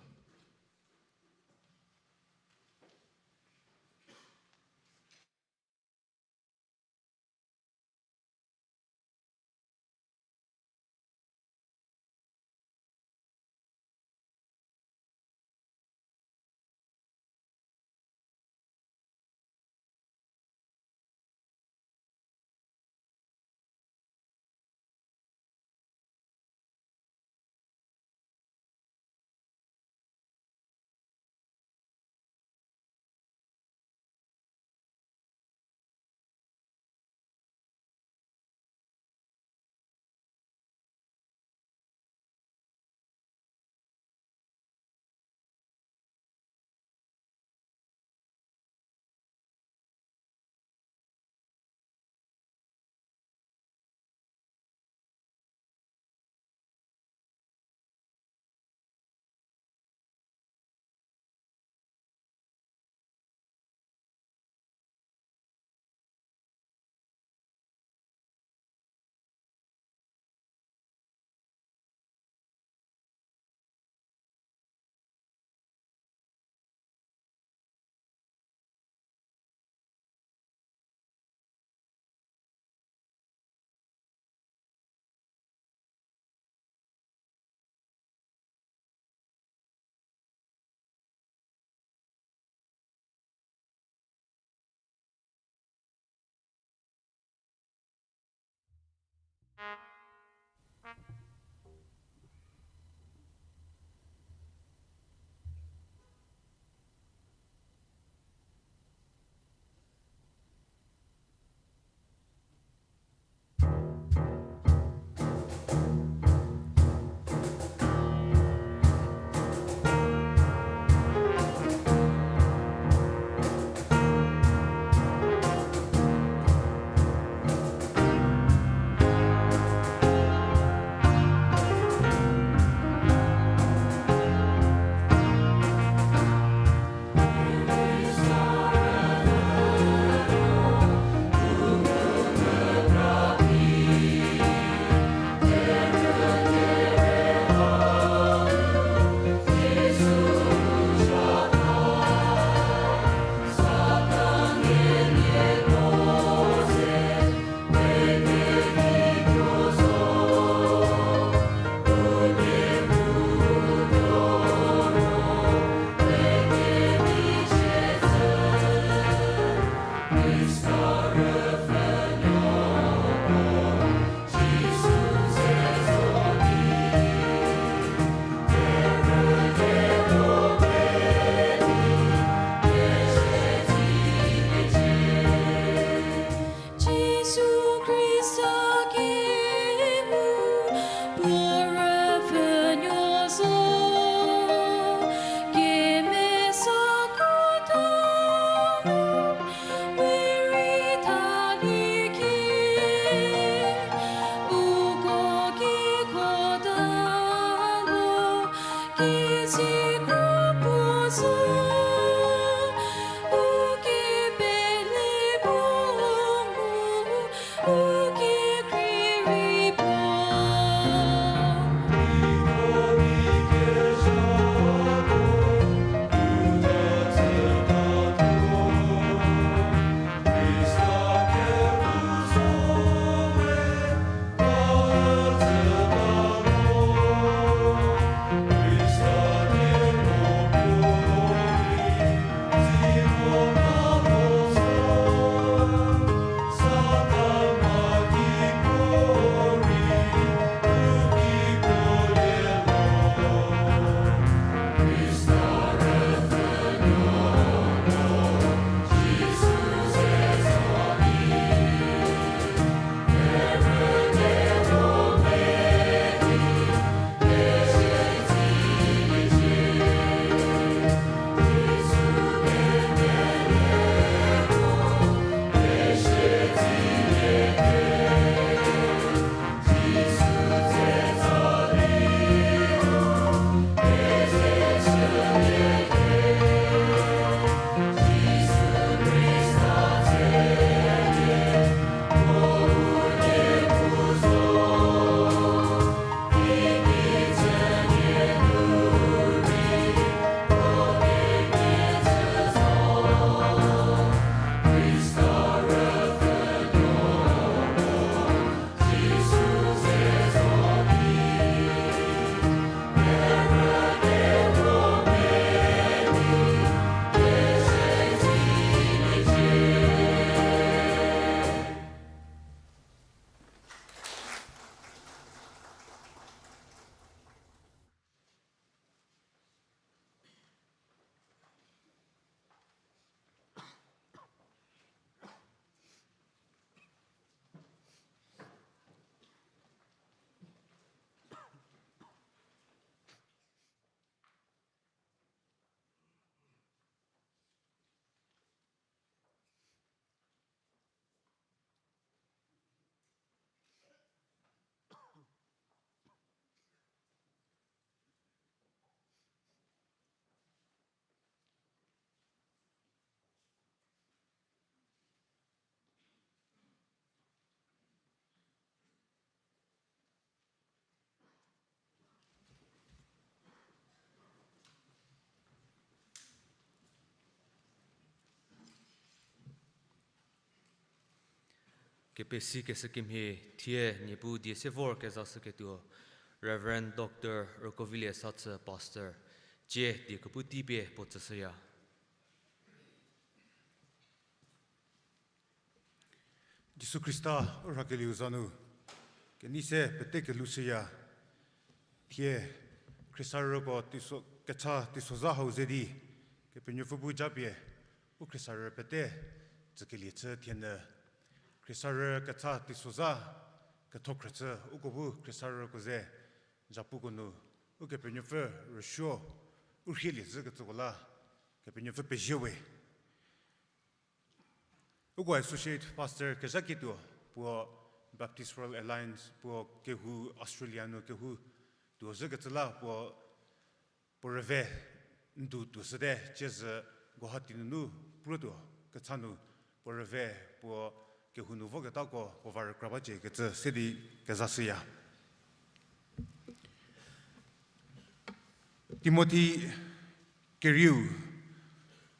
Kepesi keshü kemhie thie Niepuu die se vor kezashüketuo Reverend Doctor Rükovilie Sathü Pastor, cie die kepu tei pie puo tsüshüya. Jisu Khrista u rhakelieu za nu kenei se pete kelhoushüya. Thie khriesarüko teiso, kecha teisozha hau ze di Kepenuopfü bu japie u khriesarü pete tsükelie chü thienyü. Khriesarü kecha teisozha kethokhrü chü uko bu khriesarüko ze zhapuko nu Ukepenuopfü rüsuo u rhielie zhükecüko la Kepenuopfü pezie we. Uko associate pastor kezhaketuo puo Baptist World Alliance puo kehou Australia nu kehou tuo zhükecü la puo, puo rüve ndu tuoshüte, ciezü Guwahati nunu pruotuo kecha nu puo rüve puo kehou nu voketako puo va rükra bacie kecü se di kezashüya. Timothi kerieu,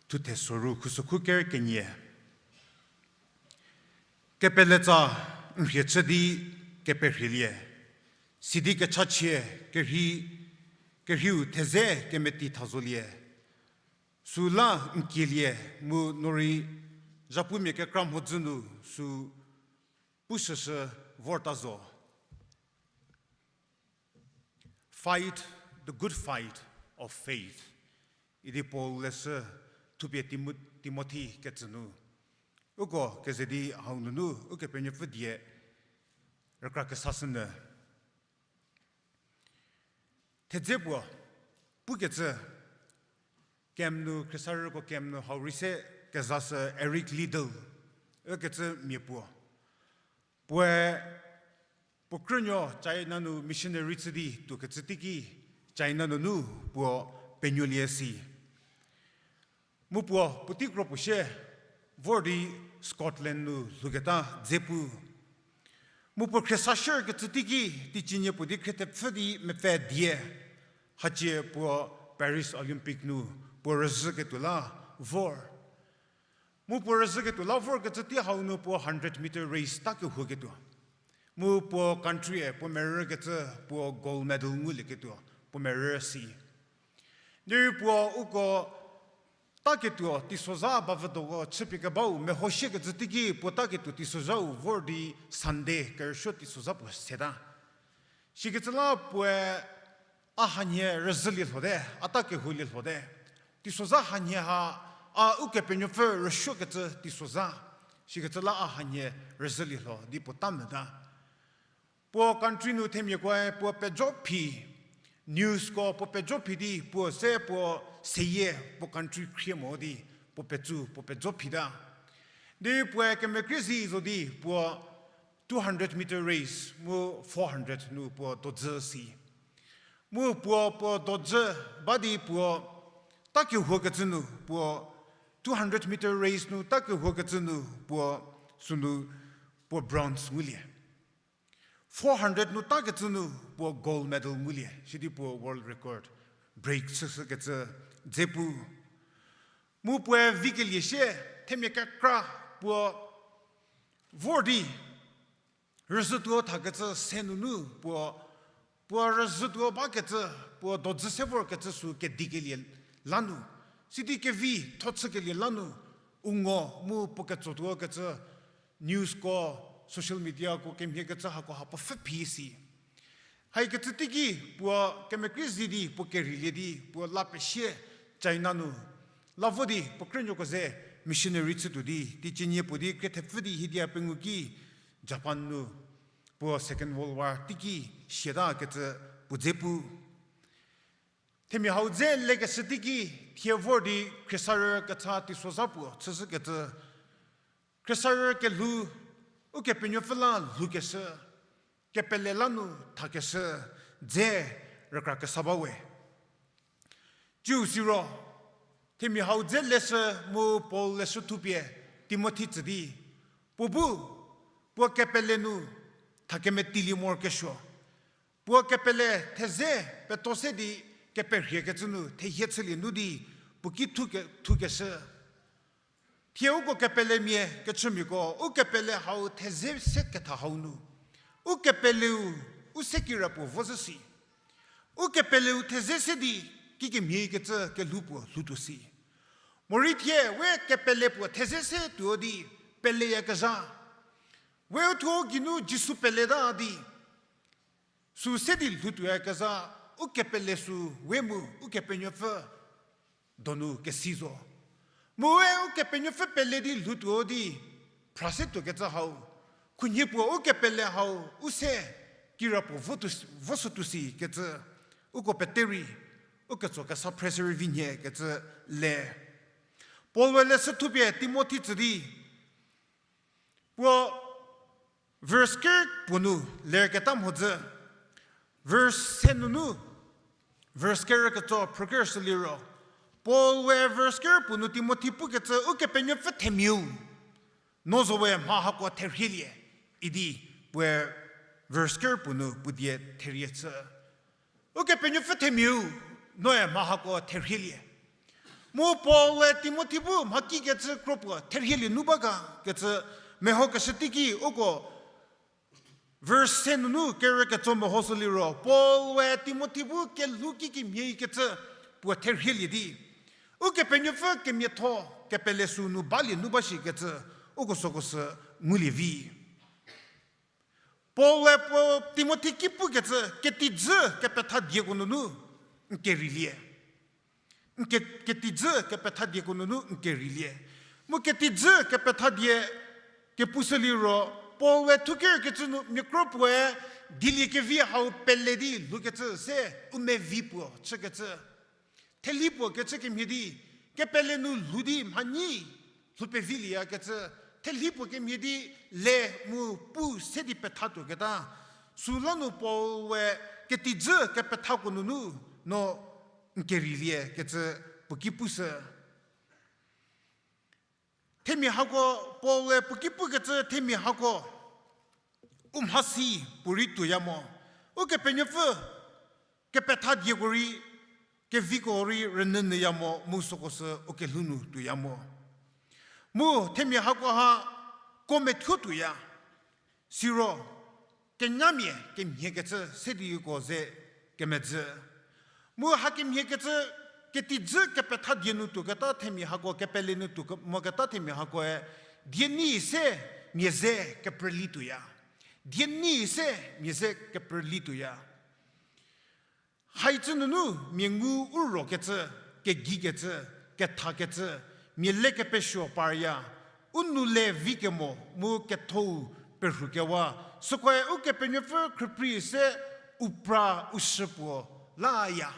thuthe soru khusokhu ker kenie. Kepeletsa n rhie chü di keperhielie, sidi kechachie kerhei, kerheiu theze kemeti tha zolie, süla n kielie mu no rei zhapumia kekra mhodzü nu sü pushüshü vorta zo. Fight the good fight of faith idi Paul leshü thupie Timo-, Timothi ketsü nu. Uko keze di hau nunu Ukepenuopfü die rükra kesashünyü. Thedze puo, pukecü, camp nu, khriesarüko camp nu hau rei se kezashü Eric Liddell ükecü mia puo. Puoe, puo krünuo China nu missionary chü di tuokecü teiki China nunu puo penuolie si. Mu puo puotei kro puo sie vor di Scotland nu lhouketa dze pu. Mu puo khriesashükecü teiki teicie nie puo di khriethepfü di mepfü die. Hacie puo Paris Olympic nu puo rüzhüketuo la vor. Mu puo rüzhüketuo la vorkecü tei hau nu puo hundred meter race ta kehuoketuo. Mu puo country-e puo merükecü puo gold medal ngulieketuo puo merü si. Derei puo uko taketuo teisozha bavüdoko chüpie kebau mehoshükecü teiki puo taketuo teisozhau vor di Sunday kerüsuo teisozha puo seta. Sikecü la puoe a hanhie rüzhülie lhote, a ta kehoulie lhote. Teisozha hanhie ha a Ukepenuopfü rüsuokecü teisozha. Sikecü la a hanhie rüzhülie lho di puo ta mota. Puo country nu themiakoe puo pejo phi, newsko puo pejo phi di puo se puo seyie puo country khrie mo di puo petsü puo pejo phita. Di puoe kemekrie zi zo di puo two hundred meter race mu four hundred nu puo dodzü si. Mu puo puo dodzü ba di puo ta kehuokecü nu puo two hundred meter race nu ta kehuokecü nu puo sünu puo bronze ngulie. Four hundred nu takecü nu puo gold medal ngulie, sidi puo world record break chüshükecü dze pu. Mu puoe vikelie sie themia kekra puo vor di rüzhütuo thakecü se nunu puo, puo rüzhütuo bakecü, puo dodzü se vorkecü sü kedikelie lanu, sidi kevi tho chükelie lanu, u ngo mu puo ketsotuo kecü newsko, social mediako kemhiekecü hako ha puo pfhü phi si. Haikecü teiki puo kemekrie zi di puo kerilie di puo la pesie China nu la vo di puo krünuoko ze missionary chütuo di teicie nie puo di krie thepfü di hiedia pengou ki Japan nu puo Second World War teiki siatakecü puo dze pu. Themia hau dze lekeshü teiki thie vor di khriesarü kecha teisozha puo chüshükecü, khriesarü kelhou Ukepenuopfü la lhoukeshü, kepele lanu thakeshü dze rükra kesa ba we. Ciu siro, themia hau dze leshü mu Paul leshü thupie Timothi tsü di, puo bu, puo kepele nu thakemeteilie morokesuo, puo kepele theze peto se di keperhiekecü nu thehie chülie nu di puo ki thuke, thukeshü Thie uko kepelemia kechümiako, u kepele hau theze se ketha hau nu, u kepeleu u se kirapuo vo zhü si. U kepeleu theze se di kikemhie kecü kelhou puo lhoutuo si. Morei thie we kepele puo theze se tuo di peleyakezha, we u thuo geinu Jisu peleta di sü se di lhoutuoyakezha, u kepele sü we mu Ukepenuopfü donu kesi zo. Mu we Ukepenuopfü pele di lhoutuo di phra se tuokecü hau, khunhie puo u kepele hau u se kirapuo vo tu, vo shütuo si kecü, uko pete rei u ketso kesa phre se rei vi nhie kecü le. Paul-e leshü thupie Timothi tsü di, puo verse ker puo nu lerketa mhodzü, verse se nunu verse ker ketso phrüker shü liro, Paul-e verse ker puo nu Timothi pukecü Ukepenuopfü themiau, no zo we mha hako therhielie, idi puoe verse ker puo nu puo die therie chü. Ukepenuopfü themiau, noe mha hako therhielie. Mu Paul-e Timothi bu mhakikecü kro puo therhielie nu ba ga kecü mehokeshü teiki uko verse se nunu kerü ketso mehoshü liro, Paul-e Timothi bu kelhou kikemhie kecü puo therhielie di, Ukepenuopfü kemiatho kepele sü nu balie nu ba shi kecü uko süko sü ngulie vi. Paul-e puo Timothi ki pukecü ketijü kepetha dieko nunu n kerilie. N ke-, ketijü kepetha dieko nunu n kerilie. Mu ketijü kepetha die kepushü liro, Paul-e thukerkecü nu miakro puoe dieliekevi hau pele di lhoukecü se u mevi puo chükecü. Thelhi puo kecü kemhie di, kepele nu lhou di mhanyi lhou pevilieya kecü, thelhi puo kemhie di le mu pu se di pethatuoketa. Süla nu Paul-e ketijü kepethako nunu no n kerilie kecü puo ki pushü. Themia hako, Paul-e puo ki pukecü themia hako u mhasi puorei tuoya mo. Ukepenuopfü kepetha dieko rei, keviko rei rünyünyüya mo mu süko sü u kelhou nu tuoya mo. Mu themia hako ha ko methuo tuoya. Siro kenyamia kemhiekecü se di uko ze kemedzü. Mu hakemhiekecü ketijü kepetha die nu tuoketa themia hako, kepele nu tuo ke-, moketa themia hakoe, die nei se mia ze keprüli tuoya. Die nei se mia ze keprüli tuoya. Haicü nunu mia ngu u rokecü, kegikecü, kethakecü, mia le kepesuo parya, u nou le vi kemo mu kethou perhukewa, sükoe Ukepenuopfü khrüprei se u pra u shü puo laya.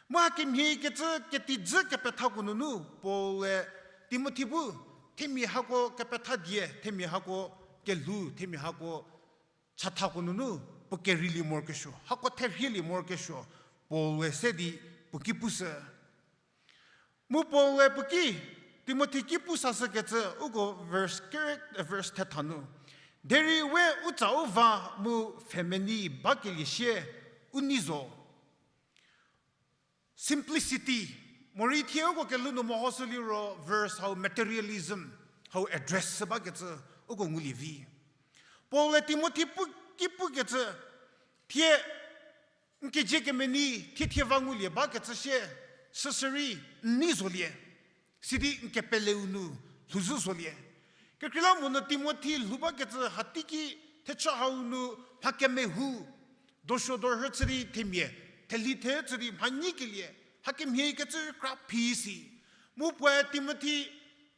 Mu hakemhiekecü ketijü kepethako nunu Paul-e Timothi bu, themia hako kepetha die, themia hako kelhou, themia hako chathako nunu puo kerilie morokesuo, hako therhielie morokesuo, Paul-e se di puo ki pushü. Mu Paul-e puo ki, Timothi ki pu sashükecü uko verse kere, verse thetha nu, derei we u tsa u va mu pfhemenei bakelie sie u nei zo. Simplicity, morei thie uko kelhou nu mehoshü liro verse hau materialism hau address shü bakecü uko ngulie vi. Paul-e Timothi pu, ki pukecü, thie n kezie kemenei thie thie va ngulie bakecü sie, süsürei n nei zolie. Sidi n kepeleu nu lhouzhü zolie. Kekreilamonyü Timothi lhou bakecü hateiki thechü hau nu mha kemehou, dosuo dorhü chü di themia, thelhi the chü di mhanyi kelie, hakemhie kecü kra phi si. Mu puoe Timothi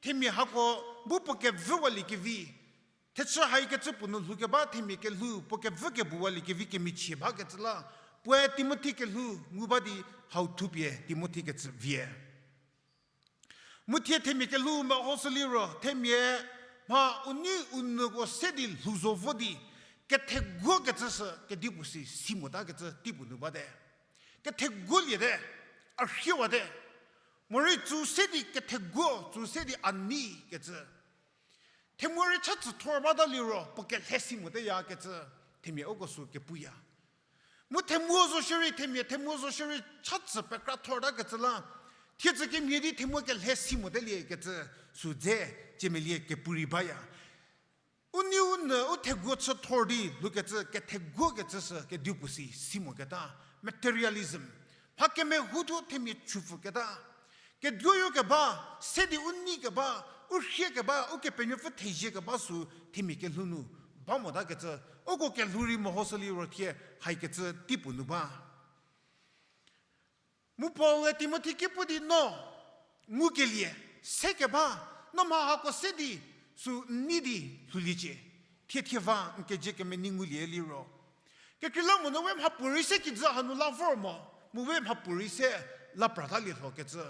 themia hako bu puo kevüwaliekevi, thechü haikecü puo nu lhoukeba themia kelhou puo kevükebuwaliekevi kemichie bakecü la, puoe Timothi kelhou ngu ba di hau thupie Timothi kecü vie. Mu thie themia kelhou mehoshü liro, themia mha u nei u nyüko se di lhou zo vo di, ketheguokecü sü kedipuo si si motakecü teipuo nu bate. Ketheguoliete, a rhiewate. Morei tsü se di ketheguo, tsü se di a neikecü. Themuo rei cha tsüthor bata liro puo kelhe si moteyakecü, themia uko sü kepuya. Mu themuo zo shierei themia, themuo zo shierei cha tsü pekrathortakecü la, thiedzü kemhie di themuo kelhe si moteliekecü, sü dze, ciemelie kepu rei baya. U neiu nyü u theguo chü thor di lhoukecü, ketheguokecü sü kedipuo si, si moketa. Materialism. Mha kemehutho themia chüpfüketa. Keduoyo keba, se di u nei keba, u rhie keba, Ukepenuopfü thezie keba sü themia kelhou nu ba motakecü, uko kelhou rei mehoshü liro thie haikecü teipuo nu ba. Mu Paul-e Timothi ki pu di no, ngukelie, se keba, no mha hako se di, sü n nei di lhouliecie. Thie thie va n kezie kemenei ngulie liro, kekreilamonyü we mhapuorei se kijü hanu la vor mo, mu we mhapuorei se la pratalie lhokecü.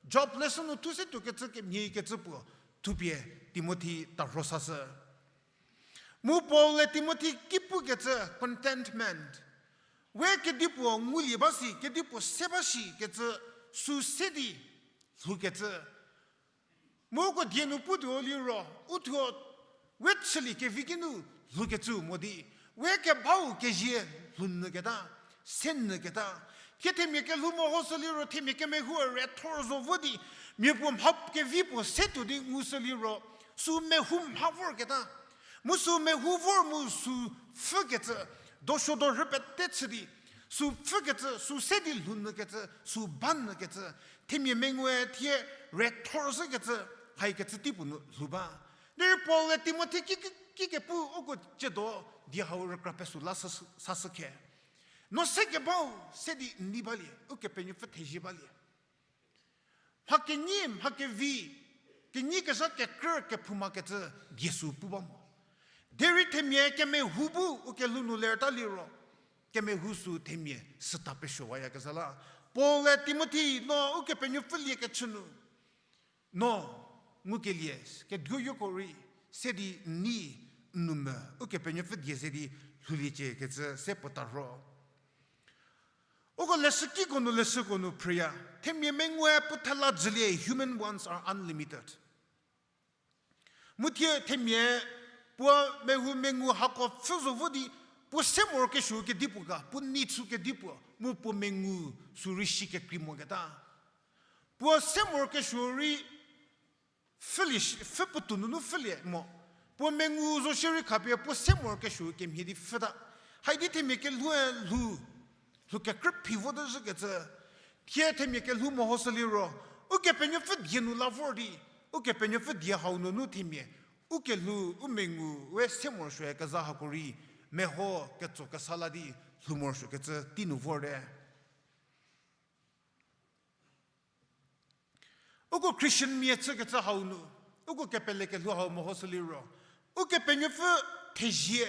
Job leshü nu thu se tuokecü kemhie kecü puo, thupie Timothi tarho sashü. Mu Paul-e Timothi ki pukecü contentment. We kedipuo ngulie ba si, kedipuo se ba shikecü, sü se di lhoukecü. Mu uko die nu putuo liro, uthuo, we chülie kevi ki nu lhoukecü mo di, we kebau kezie lhounyüketa, senyüketa. Thie themia kelhou mehoshü liro themia kemehou rethor zo vo di, miapuo mha kevi puo se tuo di ngushü liro, sü mehou mha vorketa. Mu sü mehou vor mu sü pfhükecü, dosuo dorhü pete chü di, sü pfhükecü, sü se di lhounyükecü, sü banyükecü, themia mengoe thie rethor zhükecü, haikecü teipuo nu lhou ba. Derei Paul-e Timothi ki, ki, ki kepu uko tsiedo die hau rükra peso la sa, sashü khe. No se kebau se di n nei balie, Ukepenuopfü thezie balie. Mha kenyi, mha kevi, kenyi kezha kekrü kephouma kecü die sü pu ba mo. Derei themia kemehou bu u kelhou nu lerta liro, kemehou sü themia süta pesuowayakezha la. Paul-e Timothi no Ukepenuopfü liekechü nu, no ngukelie, keduoyoko rei, se di n nei, n nou me, Ukepenuopfü die ze di lhouliecie kecü se puo tarho. Uko leshükiko nu leshüko nu phrüya. Themia mengoe puo thela jülie, human wants are unlimited. Mu thie themia puo mehou mengu hako pfhü zo vo di, puo se morokesuo kedipuo ga, puo nei chü kedipuo, mu puo mengu sü rei shi kekrei moketa. Puo se morokesuo rei pfhülie shi, pfhü puotou nunu pfhülie mo. Puo mengu zo shierei khapie puo se morokesuo kemhie di pfhüta. Haidi themia kelhoue lhou, lhou kekrü phi vote zhükecü. Thie themia kelhou mehoshü liro, Ukepenuopfü die nu la vor di, Ukepenuopfü die hau nunu themia, u kelhou, u mengu, we se morosuoyakezha hako rei, meho ketso kesa la di, lhou morosuokecü tei nu vorte. Uko Christian mia chükecü hau nu, uko kepele kelhou hau mehoshü liro, Ukepenuopfü thezie,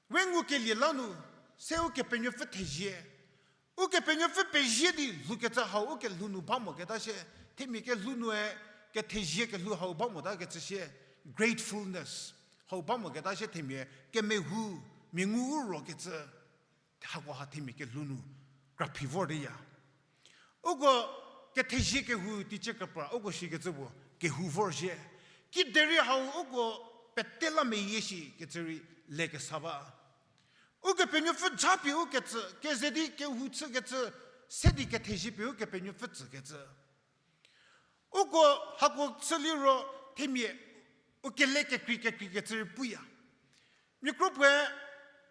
we ngukelie la nu, se Ukepenuopfü thezie, Ukepenuopfü pezie di lhoukecü hau u kelhou nu ba moketa shie, themia kelhou nue kethezie kelhou hau ba motakecü shie, gratefulness hau ba moketa shie themia kemehou, mia ngu u rokecü, hako ha themia kelhou nu kraphi vorteya. Uko kethezie kehou teicie kepra uko shikecü puo kehou vorzhie. Kiderei hau uko pete la meyie shikecü rei lekesa ba. Ukepenuopfü japie u kecü, keze di kehou chükecü, se di kethezie pie Ukepenuopfü tsükecü. Uko hako chü liro themia u kele kekrei kekreikecü rei puya. Mia kro puoe,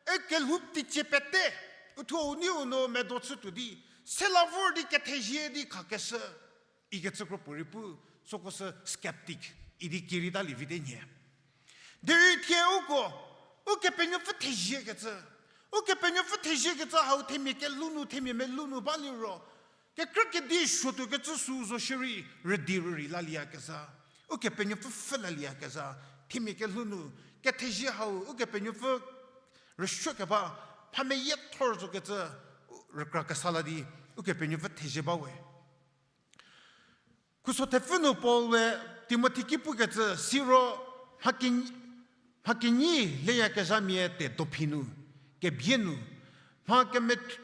e kelhou teicie pete, uthuo u nei u no medo chütuo di, se la vor di kethezie di khakeshü, ikecü kro puo rei pu, süko sü skeptic idi kiri ta lievi te nhie. Derei thie uko, Ukepenuopfü theziekecü, Ukepenuopfü theziekecü hau themia kelhou nu, themia melou nu ba liro, kekrü kedi suotuokecü sü zo shierei, rüdi rürei lalieyakezha, Ukepenuopfü pfhü lalieyakezha, themia kelhou nu, kethezie hau Ukepenuopfü rüsuokeba, mha meyiethor zokecü, rükra kesa la di, Ukepenuopfü thezie ba we. Khuso thepfü nu Paul-e Timothi ki pukecü siro mha ken-, mha kenyi leyakezhamia te dophi nu, kebie nu, mha keme-,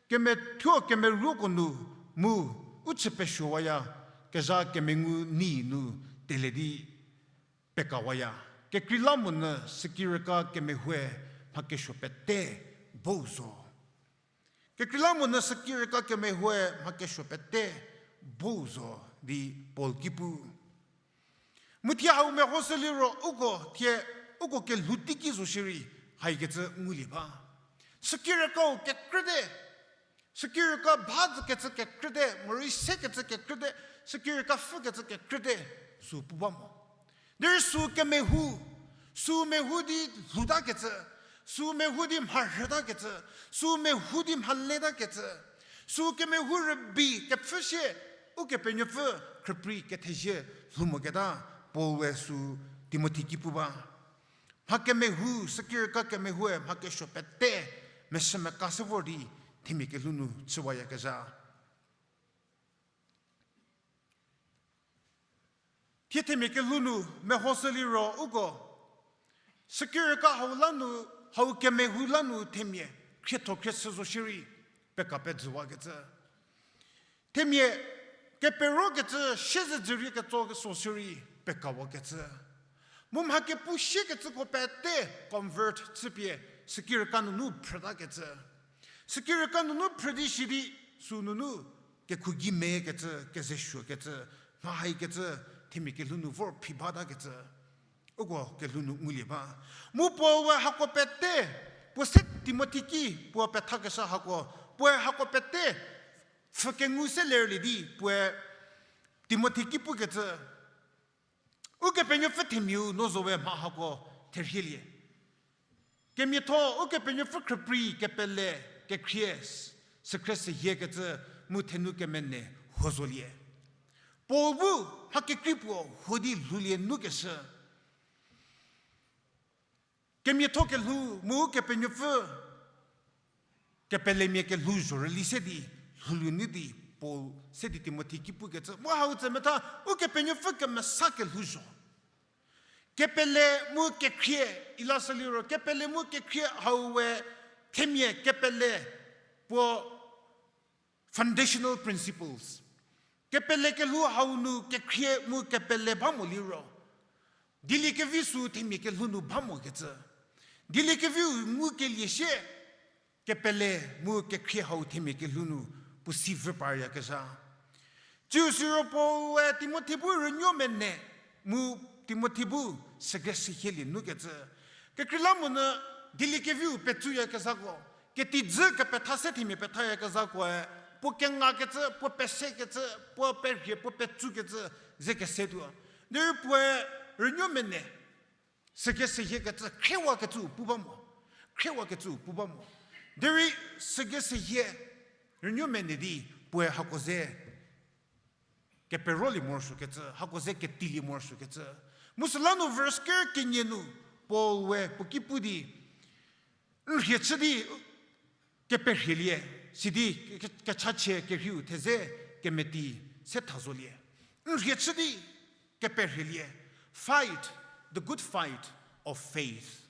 kemethuo kemeruoko nu, mu u chü pesuowaya kezha kemengu nei nu tele di pekawaya. Kekreilamonyü sükirüka kemehoue mha kesuo pete bou zo. Kekreilamonyü sükirüka kemehoue mha kesuo pete bou zo di Paul ki pu. Mu thie hau mehoshü liro uko thie, uko kelhou teiki zo shierei, haikecü ngulie ba. Süki rükau kekrüte, süki rüka ba zükecü kekrüte, morei sekecü kekrüte, süki rüka pfhükecü kekrüte, sü pu ba mo. Derei sü kemehou, sü mehou di lhoutakecü, sü mehou di mharhütakecü, sü mehou di mhaletakecü, sü kemehou rübei kepfhü sie, Ukepenuopfü khrüprei kethezie lhou moketa, Paul-e sü Timothi ki pu ba. Mha kemehou, süki rüka kemehoue mha kesuo pete, meshü meka se vor di, themia kelhou nu chüwayakezha. Thie themia kelhou nu mehoshü liro uko, süki rüka hau la nu, hau kemehou la nu themia, khrietho khrieshü zo shierei, peka pejüwakecü. Themia, keperokecü, siezedzürie ketso keso shierei, pekawakecü. Mu mha kepu siekecüko pete convert chüpie, süki rüka nunu phrütakecü. Süki rüka nunu phrü di shi di, sü nunu, kekhugi mekecü, kezesuokecü, mha haikecü, themia kelhou nu vor phi batakecü. Uko kelhou nu ngulie ba. Mu Paul-e hako pete, puo se Timothi ki, puo pethakeshü hako, puoe hako pete, pfhü kengu se lerlie di, puoe Timothi ki pukecü, Ukepenuopfü themiau no zo we mha hako therhielie. Kemiatho Ukepenuopfü khrüprei kepele kekhrie, sükhrie sehiekecü mu thenu kemene huo zolie. Paul bu mha kekrei puo huo di lhoulie nukeshü. Kemiatho kelhou mu Ukepenuopfü kepelemia kelhou zho rüli se di lhoulie nu di Paul se di Timothi ki pukecü. Mu hau tse metha Ukepenuopfü kemesa kelhou zho. Kepele mu kekhrie, ilashü liro, kepele mu kekhrie hau we themia kepele puo foundational principles. Kepele kelhou hau nu kekhrie mu kepele ba mo liro, dieliekevi sü themia kelhou nu ba mokecü. Dieliekeviu ngukelie sie, kepele mu kekhrie hau themia kelhou nu puo si vü paryakezha. Tsiu siro Paul-e Timothi bu rünuo mene, mu Timothi bu sükhrie sehielie nukecü. Kekreilamonyü dieliekeviu petsuyakezhako, ketidzü kepetha se themia pethayakezhakoe, puo kengakecü, puo pesekecü, puo perhie, puo petsukecü, ze kesetuo. Derei puoe rünuo mene, sükhrie sehiekecü, khriewakecü pu ba mo. Khriewakecü pu ba mo. Derei sükhrie sehie, rünuo mene di, puoe hako ze keperolie morosuokecü, hako ze ketilie morosuokecü. Mu süla nu verse ker kenie nu, Paul we puo ki pu di, n rhie chü di, keperhielie, sidi ke-, kechachie kerheiu theze kemeti se tha zolie. N rhie chü di keperhielie, fight the good fight of faith.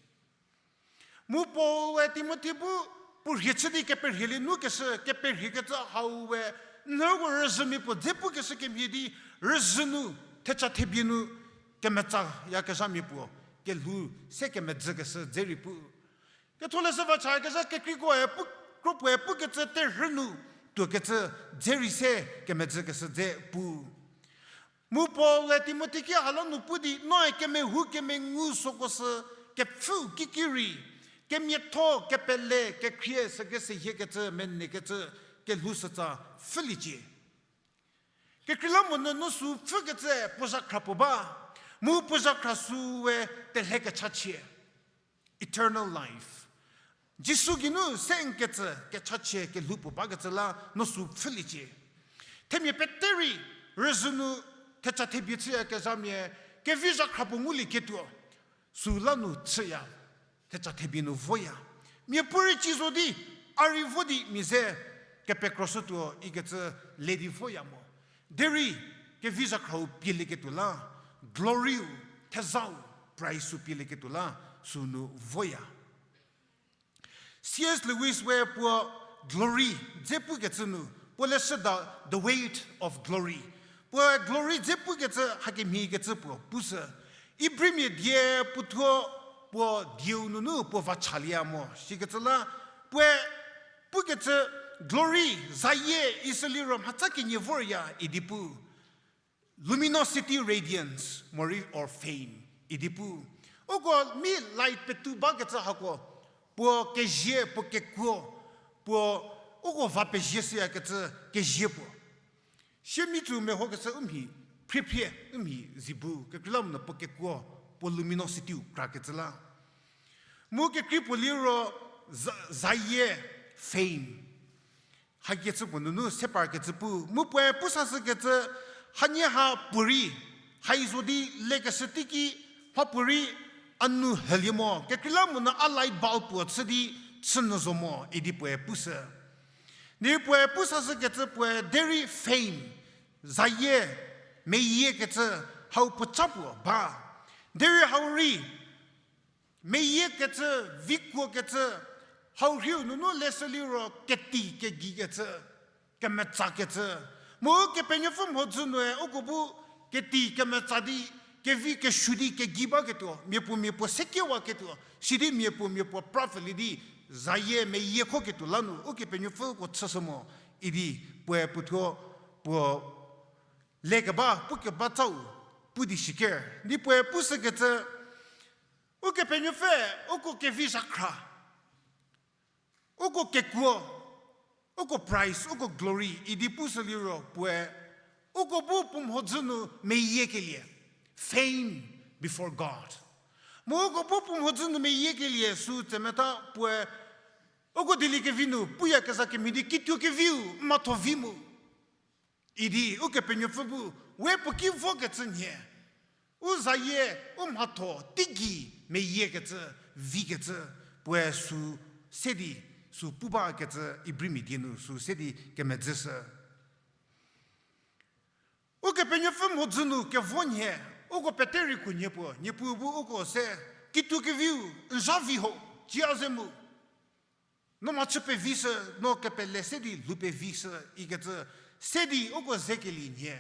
Mu Paul-e Timothi bu puo rhie chü di keperhielie nukeshü, keperhiekecü hau we, n ko rüzhümia puo dze pukeshü kemhie di, rüzhü nu, thecha thebie nu, kemetsayakezhamia puo, kelhou se kemedzükeshü dze rei pu. Ketholeshü va chakezha kekreikoe pu, kropuoe pukecü terhü nu tuokecü dze rei se kemedzükeshü dze pu. Mu Paul-e Timothi ki hala nu pu di, noe kemehou kemengu soko sü kepfhü kiki rei, kemiatho kepele kekhrie sükhrie sehiekecü menekecü kelhou sütsa pfhüliecie. Kekreilamonyü no sü pfhükecü puo zhakhra puo ba, mu puo zhakhra sü we telhe kechachie. Eternal life. Jisu geinu se n kecü kechachie kelhou puo bakecü la no sü pfhüliecie. Themia pete rei rüzhü nu thecha thebie chüyakezhamia kevi zhakhra puo ngulieketuo. Süla nu chüya, thecha thebie nu voya. Miapuorei ci zo di, a rei vo di mia ze kepekroshütuo ikecü le di voya mo. Derei kevi zhakhrau pielieketuo la, glory-u, thezau, prize-u pielieketuo la, sünu voya. C S Lewis we puo glory dze pukecü nu, puo leshüda the weight of glory. Puoe glory dze pukecü hakemhiekecü puo pushü. Ibrimia die puothuo puo dieu nunu puo vachalie mo. Sikecü la, puoe pukecü glory zayie isüliro mhatsa kenie vorya idi pu. luminosity, radiance, morei or fame idi pu. Uko mi light petu bakecü hako, puo kezie, puo kekuo, puo uko va pezie shüyakecü kezie puo. Sie mi tsu mehokecü u mhi phriphrie, u mhi zibu, kekreilamonyü puo kekuo, puo luminosity-u krakecü la. Mu kekrei puo liro za-, zayie, fame. Hakecü puo nunu se parkecü pu, mu puoe pu sashükecü, hanie ha puorei, hai zo di lekeshü teiki, mha puorei a nou hülie mo, kekreilamonyü a light bulb puo chü di chünyü zo mo idi puoe pushü. Derei puoe pu sashükecü puoe derei fame, zayie, meyiekecü, hau puoca puo ba. Derei hau rei, meyiekecü, vikuokecü, hau rhiu nunu leshü liro keti kegikecü, kemetsakecü. Mu Kepenuopfü mhodzü nue uko bu keti kemetsa di, kevi kesuo di kegi baketuo, miapuo miapuo sekiewaketuo, sidi miapuo miapuo pra pfülie di, zayie meyiekhoketuo la nu Ukepenuopfü uko chüshü mo idi puoe puothuo puo lekeba, pukeba tsau, pu di shiker. Di puoe pushükecü, Ukepenuopfü, uko kevi zhakhra, uko kekuo, uko prize, uko glory idi pushü liro puoe, uko bu puo mhodzü nu meyiekelie, fame before God. Mu uko bu puo mhodzü nu meyiekelie sü tsemetha puoe, uko dieliekevi nu puyakezha kemhie di kituo keviu mhatho vi mu idi Ukepenuopfü bu we puo ki vokecü nhie, u zayie, u mhatho teigei meyiekecü, vikecü, puoe sü se di, sü pu bakecü Ibrimia die nu sü se di kemedzüshü. Ukepenuopfü mhodzü nu kevo nhie, uko pete rei khunhie puo, Niepuu bu uko se, kituo keviu, n zha vi ho, cia ze mu. No mhachü pevishü, no kepele se di lhou pevishü ikecü, se di uko zekelie nhie,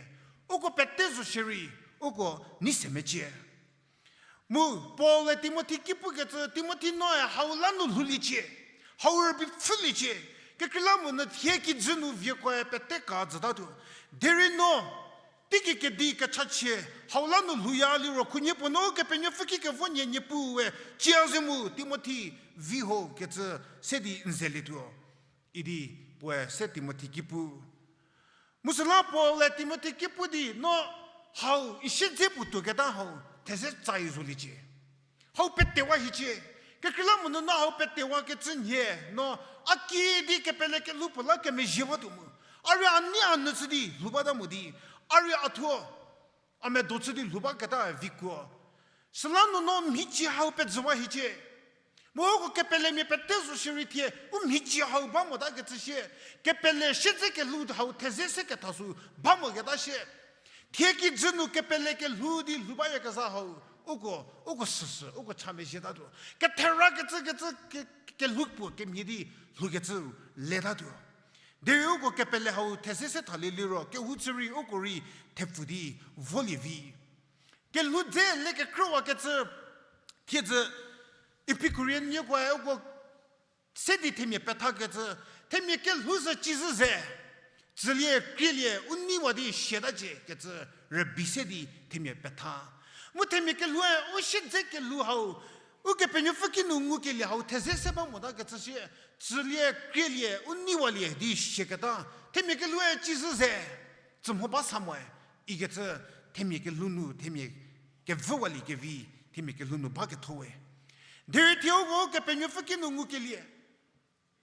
uko pete zo shierei, uko nei se mecie. Mu Paul-e Timothi ki pukecü, Timothi noe hau la nu lhouliecie, hau rübei pfhüliecie, kekreilamonyü thie kijü nu viekoe pete ka jütatuo. Derei no teigei kedi kechachie, hau la nu lhouya liro khunhie puo no Kepenuopfü ki kevo nhie Niepuue, cia ze mu Timothi vi ho kecü se di n zelietuo idi puoe se Timothi ki pu. Mu süla Paul-e Timothi ki pu di no hau, n siedze puo tuoketa hau theze tsai zoliecie. Hau petewa hiecie. Kekreilamonyü no hau petewakecü nhie, no a kiüdi kepele kelhou puo la kemezhiewatuo mu, a rei a nei a nyü chü di lhou bata mo di, a rei a thuo a medo chü di lhou baketa vikuo. Süla nu no mhicie hau pejüwa hiecie. Mu uko kepelemia pete zo shierei thie u mhicie hau ba motakecü shie, kepele siedze kelhou hau theze se ketha sü ba moketa shie. Thie kijü nu kepele kelhou di lhou bayakezha hau, uko, uko süsü, uko cha mezhietatuo. Ketherakecü, kecü, ke-, kelhou puo kemhie di lhoukecü letatuo. Derei uko kepele hau theze se thalie liro, kehou chü rei uko rei thepfu di volie vi. Kelhou dze le kekrüwakecü, thiedzü Epicurean niekoe uko se di themia pethakecü, themia kelhou zhü cizhü ze, tsülie, krielie, u neiwa di siatacie kecü rübei se di themia petha. Mu themia kelhoue u siedze kelhou hau, Ukepenuopfü kinu ngukelie hau theze se ba motakecü sie, tsülie, krielie, u neiwalie di siaketa, themia kelhoue cizhü ze, tsümho ba sa moe, ikecü themia kelhou nu, themia kevüwalie kevi, themia kelhou nu baketho we. Derei thie uko Ukepenuopfü kinu ngukelie,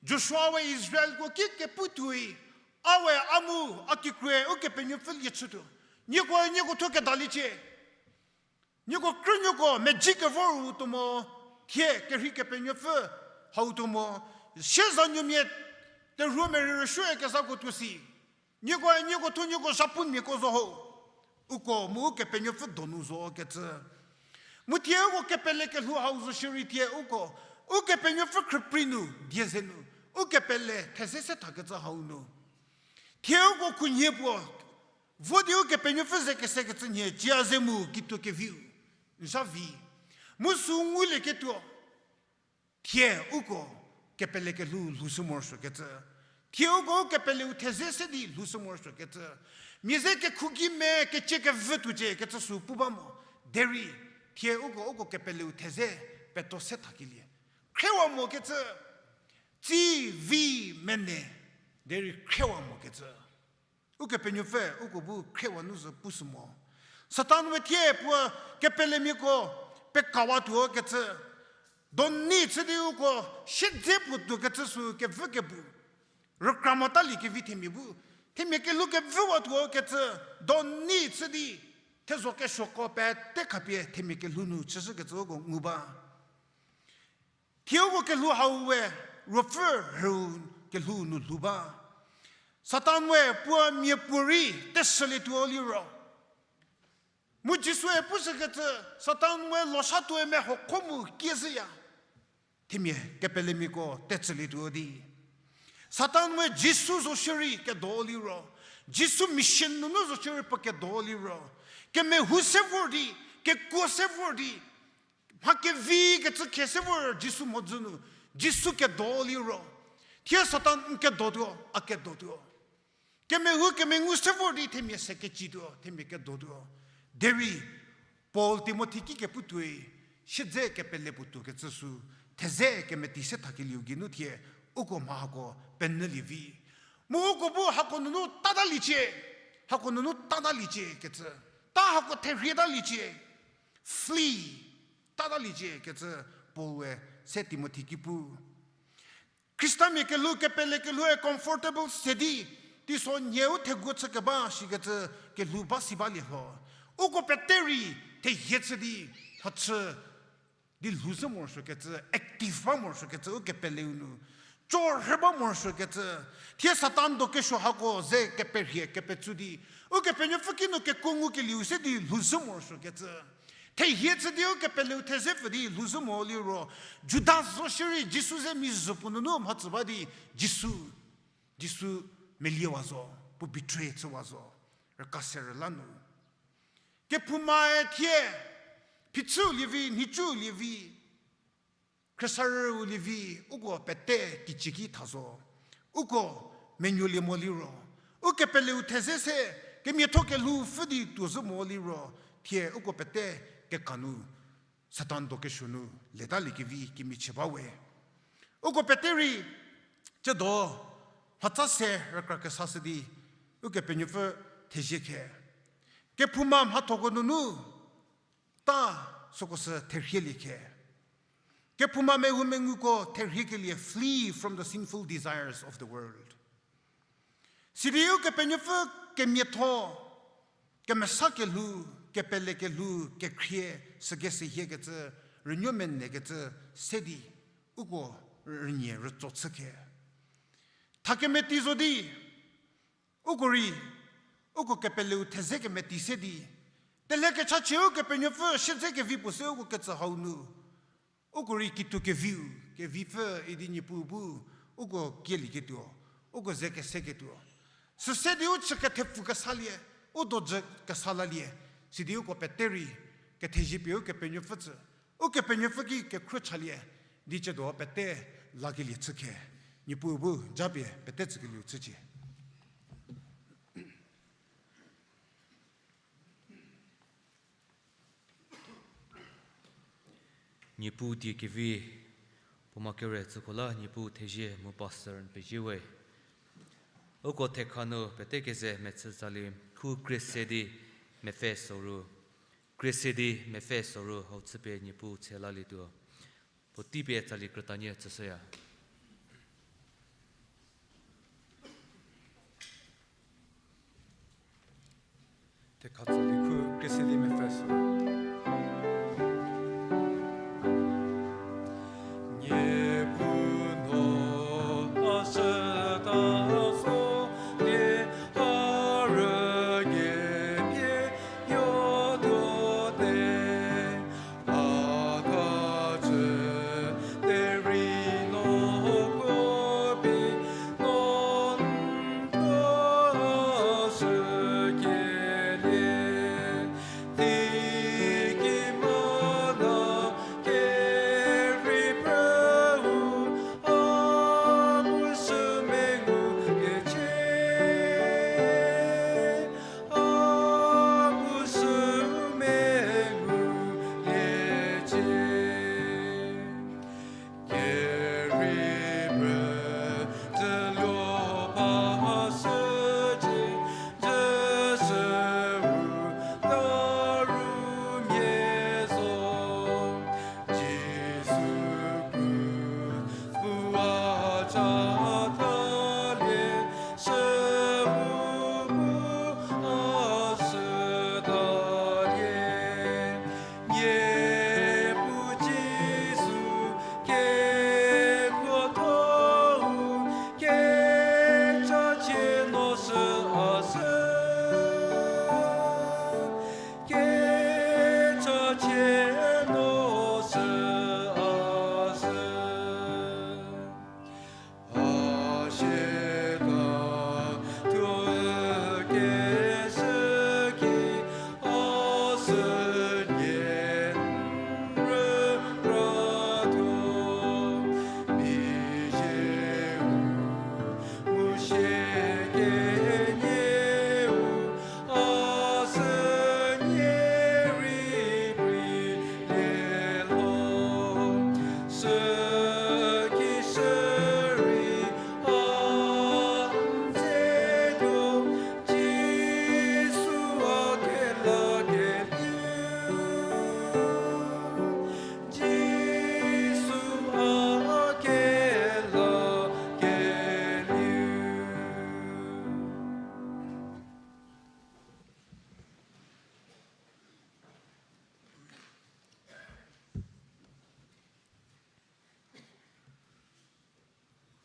Joshua we Israelko ki kepu tuoi, a we a mu a kikrue Ukepenuopfü lie chütuo. Nieko, nieko thuo kedaliecie. Nieko krünuoko mezhie kevor u tuo mo, thie kerhei Kepenuopfü hau tuo mo, siezanuomia terhuo merei rüsuoyakezhako tuo si. Nieko, nieko thuo nieko zhapumiako zo ho. Uko mu Ukepenuopfü donu zo kecü. Mu thie uko kepele kelhou hau zo shierei thie uko, Ukepenuopfü khrüprei nu, die ze nu, ukepele theze se thakecü hau nu. Thie uko khunhie puo, vo di Ukepenuopfü ze kesekecü nhie, cia ze mu kituo keviu, n zha vi. Mu sü ngulieketuo, thie uko kepele kelhou lhoushü morosuokecü, Thie uko u kepeleu theze se di lhoushü morosuokecü. Mia ze kekhuki me kecie kevü tuocie kecü sü pu ba mo. Derei, thie uko, uko kepeleu theze peto se thakelie. Khriewa mokecü, tsi, vi, mene, derei khriewa mokecü. Ukepenuopfü uko bu khriewa nu zo pushü mo. Satan we thie puo kepelemiako pekawatuo kecü. Doni chü di uko siedze puo tuokecü sü kevü kebu. Rükra motalie kevi themia bu. Themia kelhou kevüwatuo kecü. Doni chü di. Thezo kesuoko pete khapie themia kelhou nu chüshükecü uko ngu ba. Thie uko kelhou hau we, ruopfü rüu kelhou nu lhou ba. Satan we puo miapuorei teshülietuo liro. Mu Jisue pushükecü, Satan we losatuoe mehokho mu kiezhüya. Themia kepelemiako tecülietuo di. Satan we Jisu zo shierei kedo liro. Jisu mission nunu zo shierei puo kedo liro. Kemehou se vor di, kekuo se vor di. Mha kevikecü khe se vor Jisu mhodzü nu, Jisu kedo liro. Thie Satan n kedotuo, a kedotuo. Kemehou kemengu se vor di themia se kecituo, themia kedotuo. Derei, Paul Timothi ki kepu tuoi, siedze kepele puo tuokecü sü, theze kemeti se thakelieu geinu thie, uko mha hako penyülie vi. Mu uko bu hako nunu tataliecie, hako nunu tataliecie kecü. Ta hako therhie taliecie, flee, tataliecie kecü Paul we se Timothi ki pu. Khristamia kelhou kepele kelhoue comfortable se di, teiso nhie u theguo chükeba shikecü kelhou ba si balie lho. Uko pete rei thehie chü di, mhachü di lhou zhü morosuokecü, active ba morosuokecü, u kepeleu nu. Chorhü ba morosuokecü. Thie Satan do kesuo hako ze keperhie kepetsu di. Ukepenuopfü kinu kekuo ngukelieu se di lhou zhü morosuokecü. Thehie chü di u kepeleu theze pfü di lhou zhü mo liro. Juda zo shierei Jisu ze mi zhü puo nunu mhatsü ba di Jisu. Jisu meliewa zo, puo betray chüwa zo. Rüka se rüla nu. Kephoumae thie, phichüu lievi, nhicuu lievi, khriesarüu lievi, uko pete kichiki tha zo. Uko menuolie mo liro. U kepeleu theze se, kemiatho kelhou pfü di tuo zhü mo liro. Thie uko pete keka nu, Satan do kesuo nu, letaliekevi kemichie ba we. Uko pete rei, tsiedo, mhatsa se rükra kesa shü di, Ukepenuopfü thezie khe. Kephouma mhathoko nunu, ta süko sü therhielie khe. Kephouma mehoumenguko therhiekelie flee from the sinful desires of the world. Sidi Ukepenuopfü kemiatho, kemesa kelhou, kepele kelhou, kekhrie, süke sehiekecü, rünuo menekecü, se di, uko rünie rütso chü khe. Thakemeti zo di, uko rei, uko kepeleu theze kemeti se di, tele kechachie Ukepenuopfü siedze kevi puo se uko ketsü hau nu, uko rei kitu keviu, kevipfü idi Niepuu bu, uko kielieketuo, uko ze keseketuo. Süse di u chü kethepfu kesalie, u dojü kesa lalie, sidi uko pete rei, kethezie pie Ukepenuopfü tsü, Ukepenuopfü ki kekhruo chalie, di tsiedo pete lakelie chü khe, Niepuu bu japie pete tsükelieu chücie. Niepuu die kevi, puo ma kere tsüko la Niepuu thezie mu pastor n pezie we. Uko thekha nu pete keze mechü tsali khu krie se di mepfü soru. Krie se di mepfü soru hau chüpie Niepuu tshe lalietuo. Puotei pie tsali krütanie tsüshüya. Thekha tsali khu krie se di mepfü soru. Niepuu no a shüta zo lie, a rügei pie yo tuote.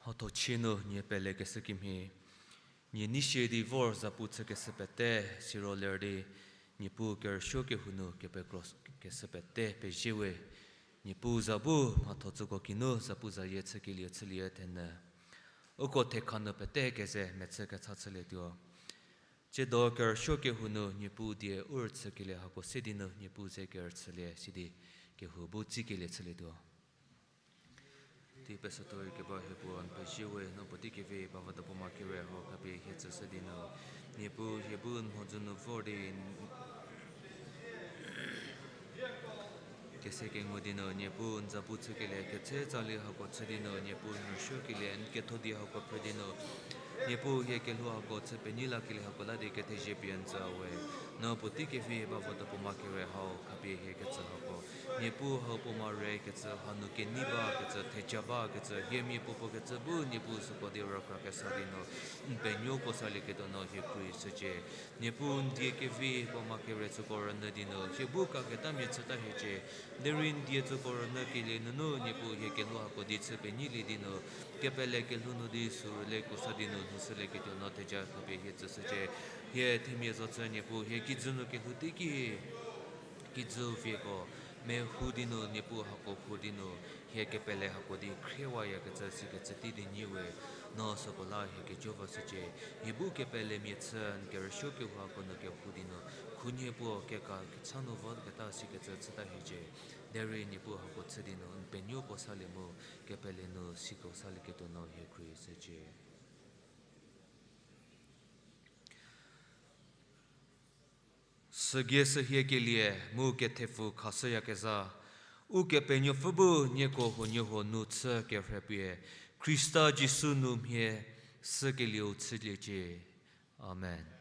Hau tho chie nu nie pelekeshü kemhie, nie nei sie di vor zapu chükeshü pete, siro ler di, Niepuu kerüsuo kehou nu kepekro keshü pete pezie we. Niepuu za bu mhatho tsüko kinu zapuzayie chükelie chülie thenyü. Uko thekha nu pete keze mechü kecha chülietuo. Tsiedo kerüsuo kehou nu Niepuu die u rüchükelie hako se di nu Niepuu ze kerüchülie sidi kehou bu tsikelie chülietuo. Tei pesütuoi keba hie puo n pezie we, no puotei kevi ba votatuo puo ma kere hau khapie hie tsüshü di nu, Niepuu hie bu n mhodzü nu vor di kese kengu di nu, Niepuu n zapu chükelie ketse tsali hako chü di nu, Niepuu n rüsuokelie n ketho di hako phrü di nu, Niepuu hie kelhou hako chü penyi lakelie hako la di kethezie pie n tsü we. No puotei kevi ba votatuo puo ma kere hau khapie hie ketsü hako, Niepuu hau puo ma re kecü, hanu kenei ba kecü, theja ba kecü, hie mia puo puo kecü bu Niepuu süko di rükra kesa di nu, n penuo puo salieketuo no hie khrie shücie. Niepuu n die kevi puo ma kere tsüko rünyü di nu hie bu kaketamia chüta hiecie. Derei n die tsüko rünyükelie nunu Niepuu hie kelhou hako di chü penyilie di nu, kepele kelhou nu di sü rüle kusa di nu lhoushülieketuo no theja khapie hie tsüshücie. Hie themia zo chü Niepuu hie kijü nu kelhou teiki kijü vieko mehu di nu Niepuu hako hu di nu, hie kepele hako di khriewayakecü sikecü tei di nyi we. No süko la hie kejo vashücie. Hie bu kepelemia chü n kerüsuo kehou hako nu kehou di nu, khunhie puo keka kecha nu voketa sikecü chüta hiecie. Derei Niepuu hako chü di nu n penuo puo salie mu, kepele nu siko salieketuo no hie khrie shücie. Sügie sühiekelie mu kethepfu khashüyakezha, Ukepenuopfü bu nieko huoniehuo nu chü kerhei pie, Khrista Jisu nu mhie sükelieu chüliecie. Amen.